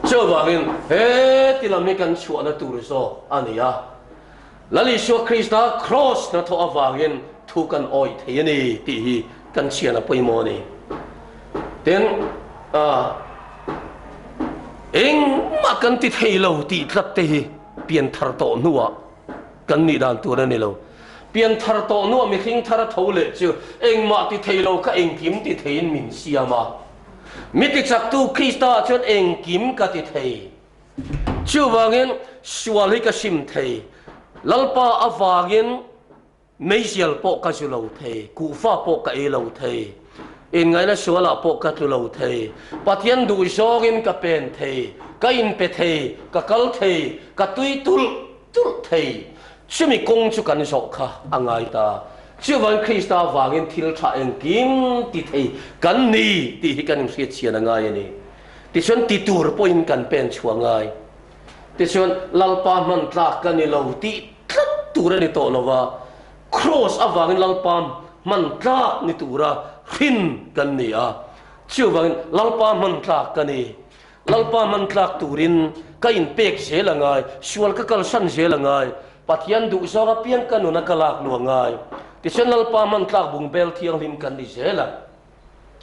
Chuvangin he ti lam hi kan chhuahna tur zawk a ni a, Lal Isua Krista cross hnathawh avangin thu kan awih thei a ni tih hi kan chhian a pawimawh a ni. Tin, engmah kan ti thei lo tih tlat te hi pianthar tawh hnuah kan nih dan tur a ni lo. Pianthar tawh hnuah mihring thar a tho leh chu engmah ti thei lo kha engkim ti theiin min siam a. Mi tichaktu Krista ah chuan engkim ka ti thei. Chuvangin sual hi ka sim thei. Lalpa avangin Meizial pawh ka zu lo thei, kuhva pawh ka ei lo thei, inngaihna sualah pawh ka tlu lo thei, Pathian duh zawngin ka pen thei, ka inpe thei, ka kal thei, ka tui tulh tulh thei. Chumi kawng chu kan zawh kha a ngai ta. Chuvangin Krista vangin thil tha engkim ti thei kan ni tih hi kan inhriatchhian a ngai a ni. Tichuan ti tur pawhin kan pen chhuah a ngai. Tichuan, Lalpa hman tlak ka ni lo tih tlat tur a ni tawh lo va, Kraws avangin Lalpa hman tlak ni tura hrin kan ni a. Chuvangin, Lalpa hman tlak ka ni. Lalpa hman tlak turin ka inpek zel a ngai, sual ka kalsan zel a ngai, Pathian duhzawng apiang ka nuna ka lak lu a ngai. Tichuan, Lalpa hman tlak bungbel thianghlim kan ni zel a.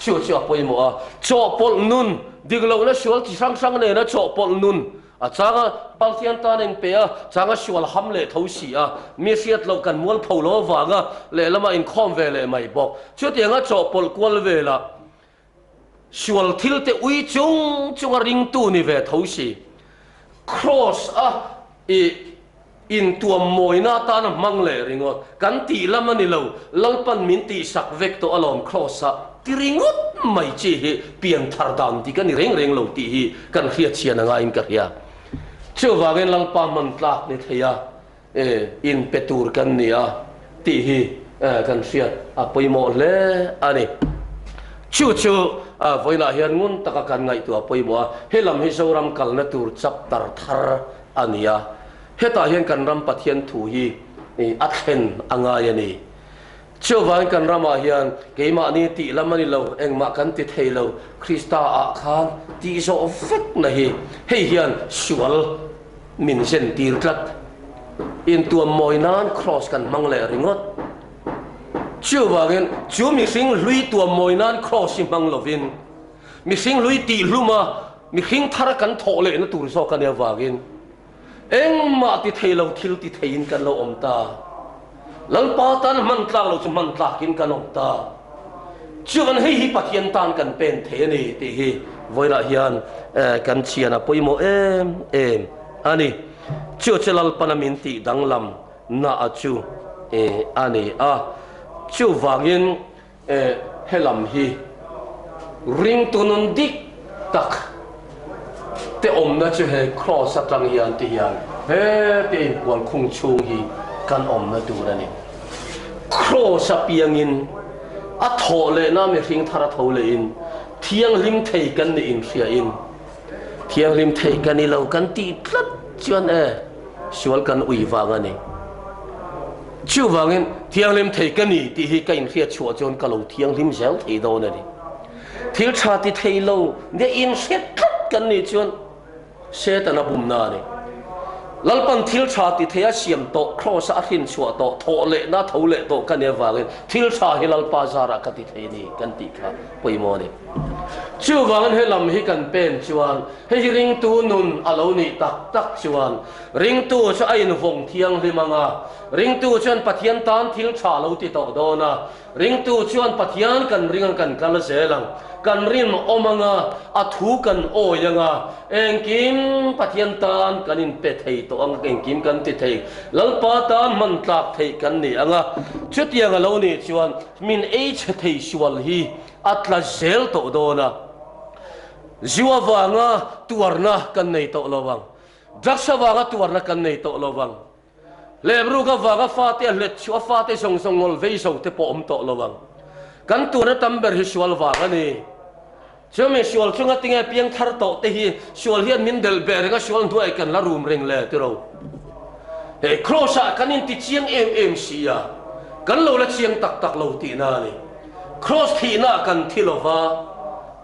Chu chu a pawimawh a, chawhpawlh nun, dik lohna sual chi hrang hrang nena chawhpawlh nun a chang a, Pathian tan a inpe a, chang a sual ham leh tho si a, mi hriat loh kan mualpho lo avanga lehlamah inkhawm ve leh mai bawk. Chutianga chawhpawlh kual velah sual thil te ui chung chunga ringtu ni ve tho si. Kraws a i Intuam mawina atana hmang leh ringawt kan tih lam a ni lo, Lalpan min tihsak vek tawh alawm Kraws-ah ti ringawt mai chi hi pianthar dan dik a ni reng reng lo tih hi kan hriatchhian a ngaiin ka hria. Chuvangin Lalpa hman tlak ni thei a, inpe tur kan ni a tih hi kan hriat a pawimawh hle a ni. Chu chu vawiinah hian ngun taka kan ngaihtuah a pawimawh a, he lam hi Zoram kalna tur chapter thar a ni a, hetah hian kan ram Pathian thu hi a thlen a ngai a ni. Chuvangin kan ramah hian keimahni tih lam a ni lo, engmah kan ti thei lo, Krista ah khan tih zawh vekna hi hei hian sual min zen tir tlat. Intuam mawi nan kraws kan hmang leh ringawt. Chuvangin chu mihring hlui tuam mawi nan kraws hi hmang lovin, Mihring hlui tih hluma mihring thar kan thawh lehna tur zawk a nih avangin engmah ti thei lo thil ti theiin kan lo awm ta. Lalpa tan hman tlak lo chu hman tlakin kan awm ta. Chuan hei hi Pathian tan kan pen thei a ni tih hi vawilah hian kan chian a pawimawh em em a ni. Chu chu Lalpana min tih danglam na a chu a ni a. Chuvangin E, helam hi ringtu nun dik tak te awmna chu he kraws atang hian ti hian hetia inkual khung chhung hi kan awmna tur a ni. Kraws apiangin a thawh lehna mihring thar a tho lehin thianghlim thei kan nih inhriain Thianghlim theih ka ni lo kan tih tlat chuan e, sual kan ui vang a ni. Chuvangin thianghlim thei ka ni tih hi ka inhriat chhuah chuan ka lo thianghlim zel thei dawn a ni. Thil tha ti thei lo nia inhriat tlat kan nih chuan Setana bumna a ni. Lalpan thil tha ti thei a siam tawh, Kraws a hrin chhuah tawh, thawh lehna tho leh tawh ka nih avangin thil tha hi Lalpa zarah ka ti thei a ni kan tih kha pawimawh a ni. Chuvangin he lam hi kan pen chuan hei hi ringtu nun a lo nih tak tak chuan ringtu chu a invawng thianghlim ang a, ringtu chuan Pathian tan thil tha lo ti tawh dawn a, ringtu chuan Pathian kan ring ang kan kal zel ang, kan rinawm ang a, a thu kan awi ang a, engkim Pathian tan kan inpe thei tawh ang, engkim kan ti thei, Lalpa tan hman tlak theih kan ni ang a, chutiang a lo nih chuan min ei chhe thei sual hi A tla zel tawh dawn a, zu avanga tuarna kan nei tawh lo ang, drugs avanga tuarna kan nei tawh lo ang, lemruk avanga fate a hlet chhuah a fate zawng zawng ngawl vei zo te pawh awm tawh lo ang. Kan tuarna tam ber hi sual vang a ni. Chumi sual chunga tinge piang thar tawh te hi sual hian min delh beh reng a, sual hnuai kan la rum reng le tiro. He kraws ah kan inti chiang em em si a, kan lo la chiang tak tak lo tihna a ni. Kraws thihna kan thi lo va,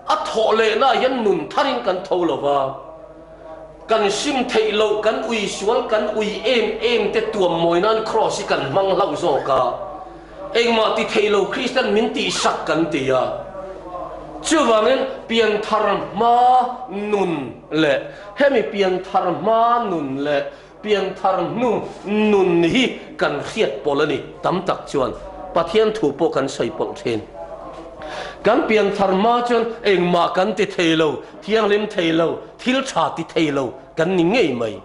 a thawh lehna hian nun tharin kan tho lo va, kan sim theih loh, kan ui sual, kan ui em em te tuam mawi nan kraws hi kan hmang hlauh zawk a, engmah ti thei lo Kristian min tihsak kan ti a. Chuvangin pianthar hma nun leh hemi pianthar hma nun leh pianthar hnu nun hi kan hriat pawlh a ni. Tam tak chuan Pathian thu pawh kan sawi pawlh thin. Kan pianthar hma chuan engmah kan ti thei lo, thianghlim thei lo, thil tha ti thei lo kan ni ngei mai.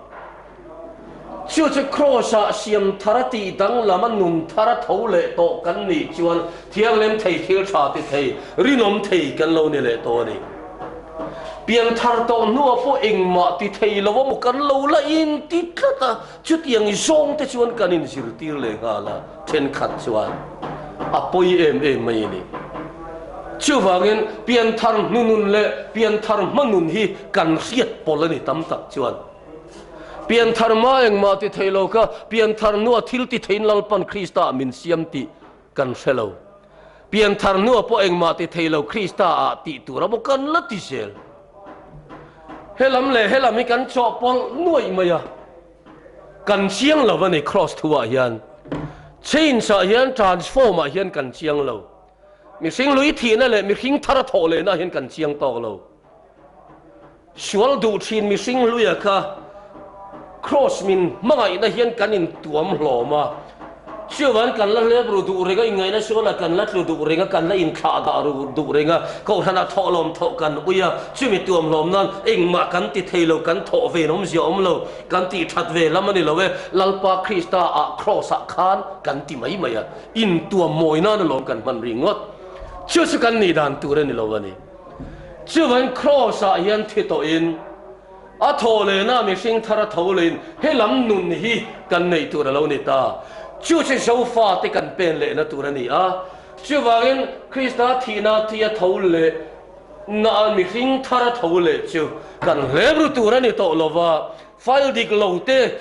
Chu chu Kraws-ah siam thar a tih danglam a nun thar a tho leh tawh kan nih chuan thianghlim thei thil tha ti thei, rinawm thei kan lo ni leh tawh a ni. Pian thar tawh hnuah pawh engmah ti thei lo a maw kan lo la in ti tlat a, chutiang zawng te chuan kan inzirtir leh nghal a, thenkhat chuan a pawi em em mai a ni. Chuvangin pian thar hnunun leh pian thar hmanun hi kan hriat pawlh a ni tam tak chuan. Pianthar hma engmah ti thei lo kha pianthar hnua thil ti theiin Lalpan Krista ah min siam tih kan hre lo. Pianthar hnua pawh engmah ti thei lo Krista ah tih tur a maw kan la ti zel. He lam leh he lam hi kan chawhpawlh nuaih mai a, kan chiang lo a ni Kraws thu ah hian. Change ah hian transform ah hian kan chiang lo. Mihring lui thihna leh mihring thar a thawh lehna ah hian kan chiang tawk lo. Sual duh thin mihring hluia kha Kraws min hmangaihna hian kan intuam hlawm a, chuan kan la hlep ru duh reng a, inngaihna sualah kan la tlu duh reng a, kan la inthlah dah ru duh reng a, kohhranah thawhlawm thawh kan ui a, chumi tuam hlawm nan engmah kan ti thei lo, kan thawh ve awmzia awm lo, kan tih that ve lam a ni lo e, Lalpa Krista ah Kraws ah khan kan ti mai mai a, intuam mawi nan alawm kan hman ringawt. Chu chu kan nih dan tur a ni lo a ni. Chuvan Kraws-ah hian thi tawhin a thaw lehna mihring thar a tho lehin he lam nun hi kan neih tur a lo ni ta. Chu chu Zofate kan pen lehna tur a ni a. Chuvangin Krista thihna thi a tho leh na mihring thar a tho leh chu kan hlep ru tur a ni tawh lo va. File dik lo te,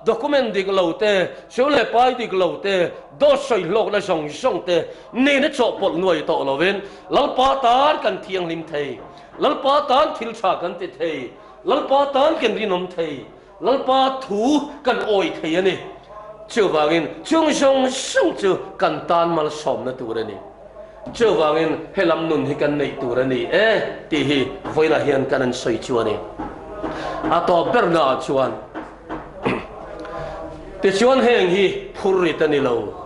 document dik lo te, seu leh pai dik lo te, dawt sawi hlawkna zawng zawng te nena chawhpawlh nuai tawh lovin Lalpa tan kan thianghlim thei, Lalpa tan thil tha kan ti thei, Lalpa tan kan rinawm thei, Lalpa thu kan awi thei a ni. Chuvangin chung zawng zawng chu kan tan malsawmna tur a ni. Chuvangin helam nun hi kan neih tur a ni e tih hi vawiinah hian kan an sawi chu a ni. A tawp bernaah chuan tichuan heng hi phurrit a ni lo.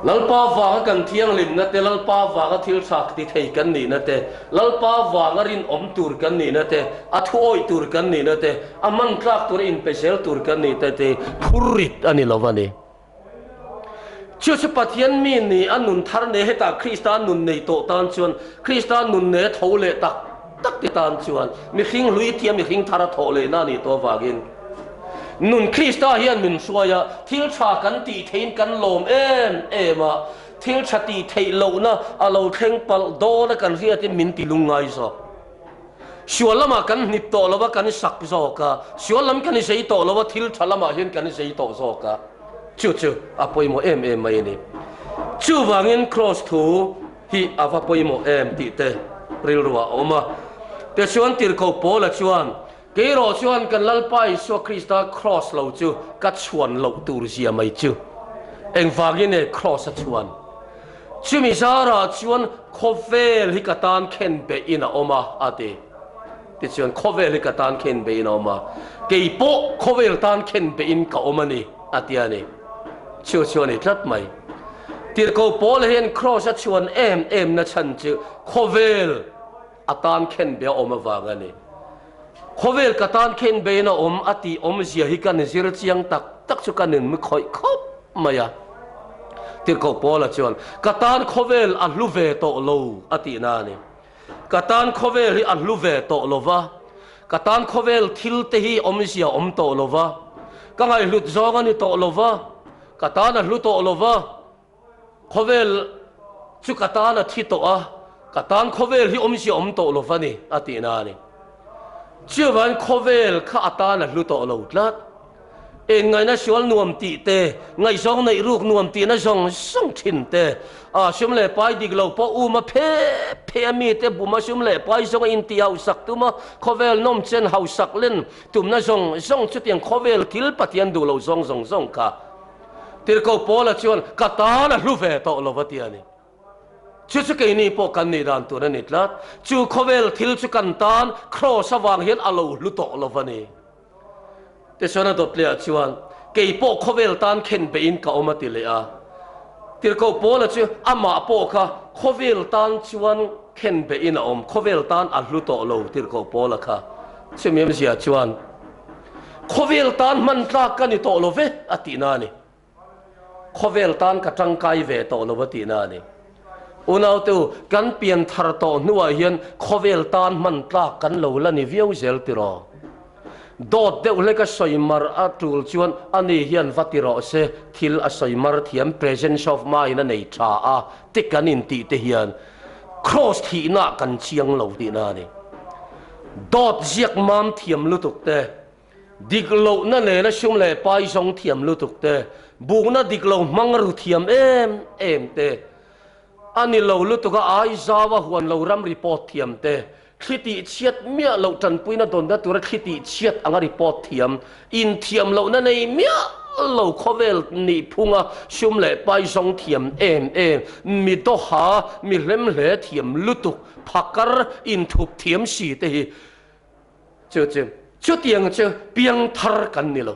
Lalpa vanga kan thianghlimna te, Lalpa vanga thil tha ti thei kan nihna te, Lalpa vanga rinawm tur kan nihna te, a thu awih tur kan nihna te, a hman tlak tura inpe zel tur kan nihna te phurrit a ni lo a ni. Chu chu Pathian mi ni a nun thar nei hetah Krista nun nei tawh tan chuan Krista nun nei a tho leh tak tak te tan chuan mihring hlui tia mihring thar a thawh lehna a nih tawh avangin nun Krista hian min hruai a, thil tha kan tih theihin kan lawm em em a, thil tha tih theih lohna a lo thleng palh dawn a kan hriatin min ti lungngai zawk. Sual lamah kan hnip tawh lo a, kan sak zawk a, sual lam kan zei tawh lo a, thil tha lamah hian kan zei tawh zawk a, chu chu a pawimawh em em mai a ni. Chuvangin Kraws thu hi a va pawimawh em tih te rilruah a awm a. Tichuan Tirhkoh Paula chuan, Keirawh chuan kan Lalpa Isua Krista Kraws lo chu ka chhuan loh tur zia mai chu. Engvangin nge Kraws a chhuan? Chumi zarah chuan khawvel hi ka tan khen behin a awm a, a ti. Tichuan, khawvel hi ka tan khen behin a awm a, kei pawh khawvel tan khen behin ka awm a ni, a ti a ni. Chu chu a ni tlat mai. Tirhkoh Paula hian Kraws a chhuan em em na chhan chu khawvel a tan khen be a awm avang a ni. Khawvel ka tan khen bein a awm a tih awmzia hi kan zir chiang tak tak chu ka nun mi khawih khawp mai a. Tirhkoh Paula chuan, Ka tan khawvel a hlu ve tawh lo a tihna a ni. Ka tan khawvel hi a hlu ve tawh lo va, ka tan khawvel thil te hi awmzia awm tawh lo va, ka ngaihhlut zawng a ni tawh lo va, ka tan a hlu tawh lo va, Khawvel chu ka tan a thi tawh a, ka tan khawvel hi awmzia awm tawh lo va ni, a tihna a ni. Chuvangin khawvel kha a tan a hlu tawh lo tlat. Eng ngaihna sual nuam tih te, ngaihzawng neih ruk nuam tihna zawng zawng thin te, a sum leh pai dik lo pawh um a phe phe a mite bum a sum leh pai zawng a intih hausak tum a, khawvel nawm chen hausak len tumna zawng zawng chutiang khawvel thil Pathian duh lo zawng zawng zawng kha Tirhkoh Paula chuan, Ka tan a hlu ve tawh lo va ti a ni. Chu chu keini pawh kan nih dan tur a ni tlat. Chu khawvel thil chu kan tan Kraws avang hian a lo hlu tawh lo va ni. Tichuan a dawt lehah chuan, Kei pawh khawvel tan khen beihin ka awm a ti leh a. Tirhkoh Paula chu amah pawh kha khawvel tan chuan khen beihin a awm, khawvel tan a hlu tawh lo Tirhkoh Paula kha. Chumi awmzia chuan, Khawvel tan hman tlak ka ni tawh lo ve a tihna a ni. Khawvel tan ka tangkai ve tawh lo a tihna a ni. Unaute u, kan pian thar tawh hnuah hian khawvel tan hman tlak kan lo la ni viau zel tiraw? Dawt deuh hlek a sawi mar a tul chuan ani hian va ti rawh se, thil a sawi mar thiam, presence of mind a nei tha a, ti kan intih te hian Kraws thihnaah kan chiang lo tihna a ni. Dawt ziak mam thiam lutuk te, Dik lohna nena sum leh pai zawng thiam lutuk te, bukna dik lo hmang ru thiam em em te, a ni lo lutuk a ai zau a huan lo ram report thiam te, thli tih chhiat miah loh tanpuina dawnna tura thli tih chhiat anga report thiam, inthiam lohna nei miah lo khawvel nih phunga sum leh pai zawng thiam em em, mi dawha mi hlemhle thiam lutuk, phakar inthup thiam si te hi Chu chu, chutiang chu piang thar kan ni lo.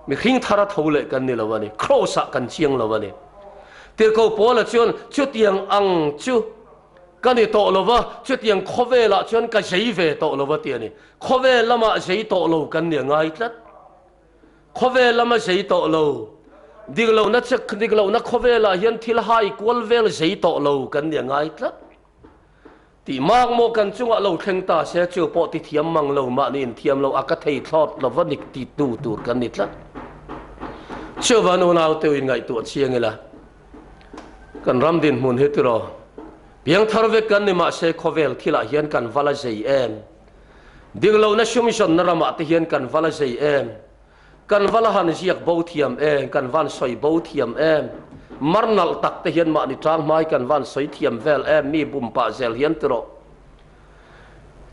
Mihring thar a tho leh kan ni lo a ni. Kraws ah kan chiang lo a ni. Tirhkoh Paula chuan chutiang ang chu ka ni tawh lo va, chutiang khawvel ah chuan ka zei ve tawh lo va ti a ni. Khawvel lamah zei tawh lo kan ni a ngai tlat. Khawvel lama zei tawh lo, dik lohna dik lohna khawvel ah hian thil hai kual vel zei tawh lo kan ni a ngai tlat. Tih mak maw kan chungah lo thleng ta se chu pawh ti thiam mang lo mahni in thiam lo a ka thei thlawt lo va nik ti tu tur kan ni tlat. Chuvan unau teu in ngaihtuah chiang ila kan ram dinhmun hi tiraw piangthar vek kan ni mahse khawvel thilah hian kan val a zei em? Diklohna sumzawnna ramah te hian kan val a zei em? Kan va la han ziak bo thiam em, kan van sawi bo thiam em, mar nalh tak te hian mahni tang hmai kan van sawi thiam vel em, mi bum pah zel hian ti rawh.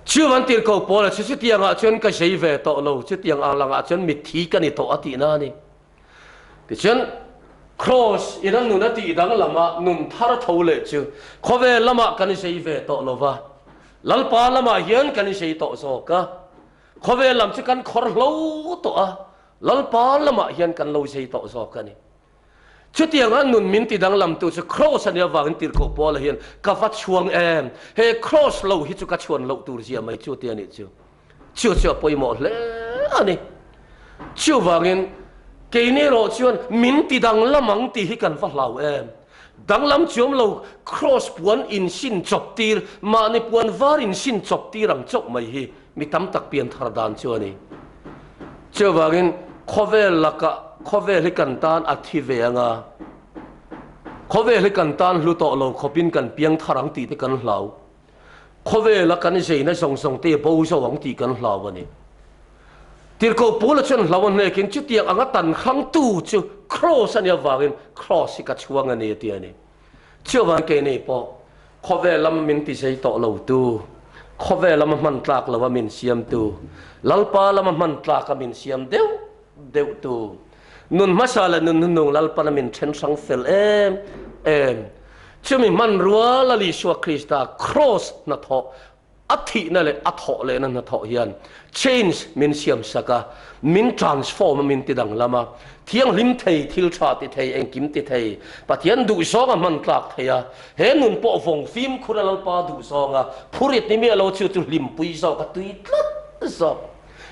Chuvan tirhkoh pawl a chu chutiang ah chuan ka zei ve tawh lo, chutiang ang langah chuan mitthi ka ni tawh a tihna a ni. Tichuan Kraws in a nun a tih danglam a, nun thar tho leh chu khawvel lamah kan zei ve tawh lo va, Lalpa lamah hian kan zei tawh zawk a. Khawvel lam chu kan khawr hlo tawh a, Lalpa lamah hian kan lo zei tawh zawk a ni. Chutianga nun min ti danglamtu chu Kraws a nih avangin Tirhkoh Paula hian ka va chhuang em, he Kraws lo hi chu ka chhuan loh tur zia mai chu ti a nih chu. Chu chu a pawimawh hle a ni. Chuvangin keini erawh chuan min ti danglam ang tih hi kan va hlau em. Danglam chuam lo Kraws puan insin chawp tir, mahni puan var insin chawp tir ang chauh mai hi Mi tam tak pian thar dan chu a ni. Chuvangin khawvel lakah khawvel hi kan tan a thi ve ang a, khawvel hi kan tan hlu tawh lo khawpin kan piang thar ang tih te kan hlau. Khawvela kan zeina zawng zawng te bo zo ang tih kan hlau a ni. Tirhkoh Paula chuan hlau a hnekin chutiang anga tan hrangtu chu Kraws a nih avangin Kraws hi ka chhuang a ni a ti a ni. Chuvang keini pawh khawvel lama min ti zei tawh lo tu, khawvel lama hman tlak lo a min siam tu, Lalpa lama hman tlak a min siam deuh deuh tu, nun hmasa leh nun hnunung Lalpan a min then hrang fel em em, chumi hmanrua Lal Isua Krista Kraws hnathawh A thihna leh a thawh lehna hnathawh hian change min siam sak a, min transform a, min ti danglam a, thianghlim thei, thil tha ti thei, engkim ti thei, Pathian duhzawng a hman tlak thei a, he nun pawh vawng fimkhur a Lalpa duhzawng a, phurit ni miah lo chu chu hlimpui zawk a tui tlat zawk,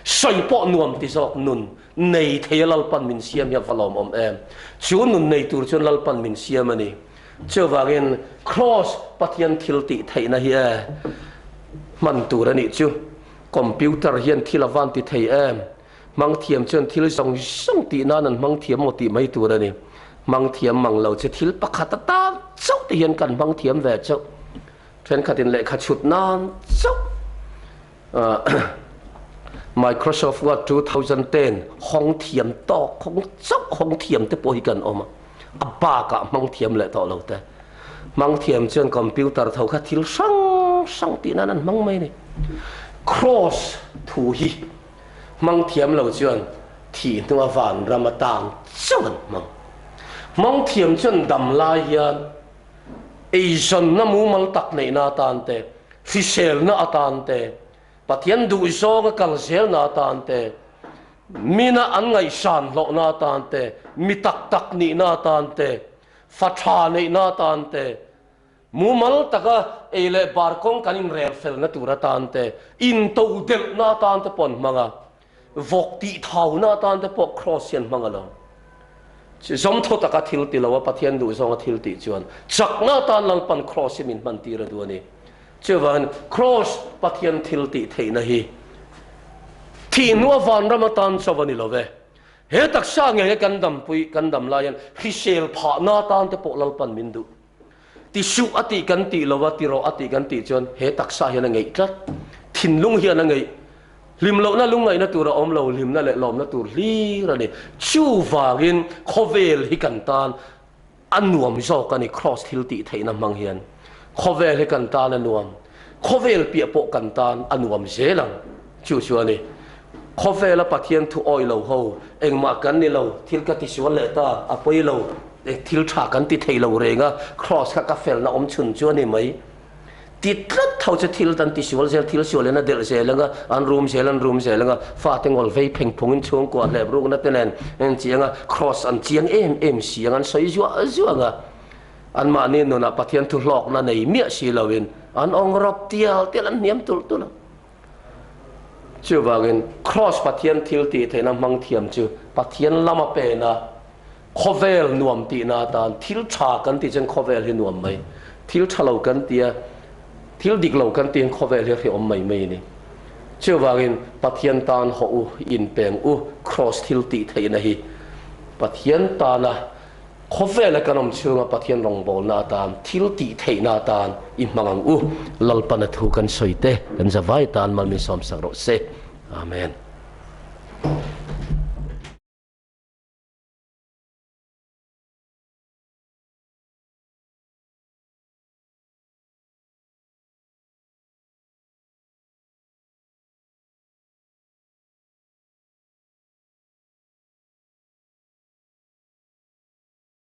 sawi pawh nuam ti zawk nun nei thei a Lalpan min siam hi a va lawmawm em. Chu nun nei tur chuan Lalpan min siam a ni. Chuvangin Kraws Pathian thil tih theihna hi e hman tur a nih chu. Computer hian thil a van ti thei em? Hmang thiam chuan thil zawng zawng tih nan an hmang thiam maw tih mai tur a ni. Hmang thiam mang lo chu thil pakhat atan chauh te hian kan hmang thiam ve chauh. Thenkhatin lehkha chhut nan chauh. Microsoft Word 2010 hawng thiam tawk hawng chauh hawng thiam te pawh hi kan awm a, a bakah hmang thiam leh tawh lo te. Hmang thiam chuan computer tho kha thil hrang hrang tih nan an hmang mai a ni. Cross thu hi hmang thiam lo chuan thih hnua vanram atan chauh an hmang. Hmang thiam chuan dam lai hian. Eizawnna mumal tak neihna atan te, hriselna atan te, Pathian duhzawnga kal zelna atan te, mina an ngaihsan hlawhna atan te, mi tak tak nihna atan te, fa tha neihna atan te, mumal taka ei leh bar kawng kan inrel felna tur atan te, intodelhna atan te pawh an hmang a. Vawk tih thauna atan te pawh Kraws hian hmang a lo. Zawmthaw taka thil ti lo a Pathian duh zawnga thil tih chuan chakna atan Lalpan Kraws hi min hman tir a duh a ni. Chuvangin Kraws Pathian thil tih theihna hi thih hnua vanram atan chauh a ni lo ve. He taksa ngei kan dampui kan dam lai hian hrisel phahna atan te pawh Lalpan min duh. Ti suh a tih kan tih lo a, ti rawh a tih kan tih chuan he taksa hian a ngeih tlat. Thinlung hian a ngeih. Hlim lohna lungngaihna tur a awm lo, hlimna leh lawmna tur hlir a ni. Chuvangin khawvel hi kan tan a nuam zawk a ni, Kraws thil tih theihna hmang hian. Khawvel hi kan tan a nuam. Khawvel piah pawh kan tan a nuam zel ang. Chu chu a ni. Khawvela Pathian thu awi lo ho, engmah kan ni lo, thil ka tisual leh ta, a pawi lo, thil tha kan ti thei lo reng a, Kraws kha ka felna awm chhun chu a ni mai. Ti tlat tho chu thil kan tisual zel, thil sual in a delh zel ang a, an rum zel an rum zel ang a, fate ngawl vei pheng phungin chhungkua hlep rukna te nen an chiang a, Kraws an chiang em em si ang, an sawi zuah zuah ang a, anmahni nunah Pathian thu hlawkna nei miah si loin an awng rawp tial tial an hniam tulh tulh ang. Chuvangin, Kraws Pathian thil tih theihna hmang thiam chu Pathian lama pena khawvel nuam tihna atan thil tha kan tih chuan khawvel hi nuam mai, thil tha lo kan tia thil dik lo kan tihin khawvel hi hreawm mai mai a ni. Chuvangin, Pathian tan hawh u, inpeng u, Kraws thil tih theihna hi Pathian tana Khawvela kan awm chhunga Pathian rawngbawlna atan, thil tih theihna atan i hmang ang u. Lalpana thu kan sawi te, kan zavai tan mal min sawmsak rawh se. Amen.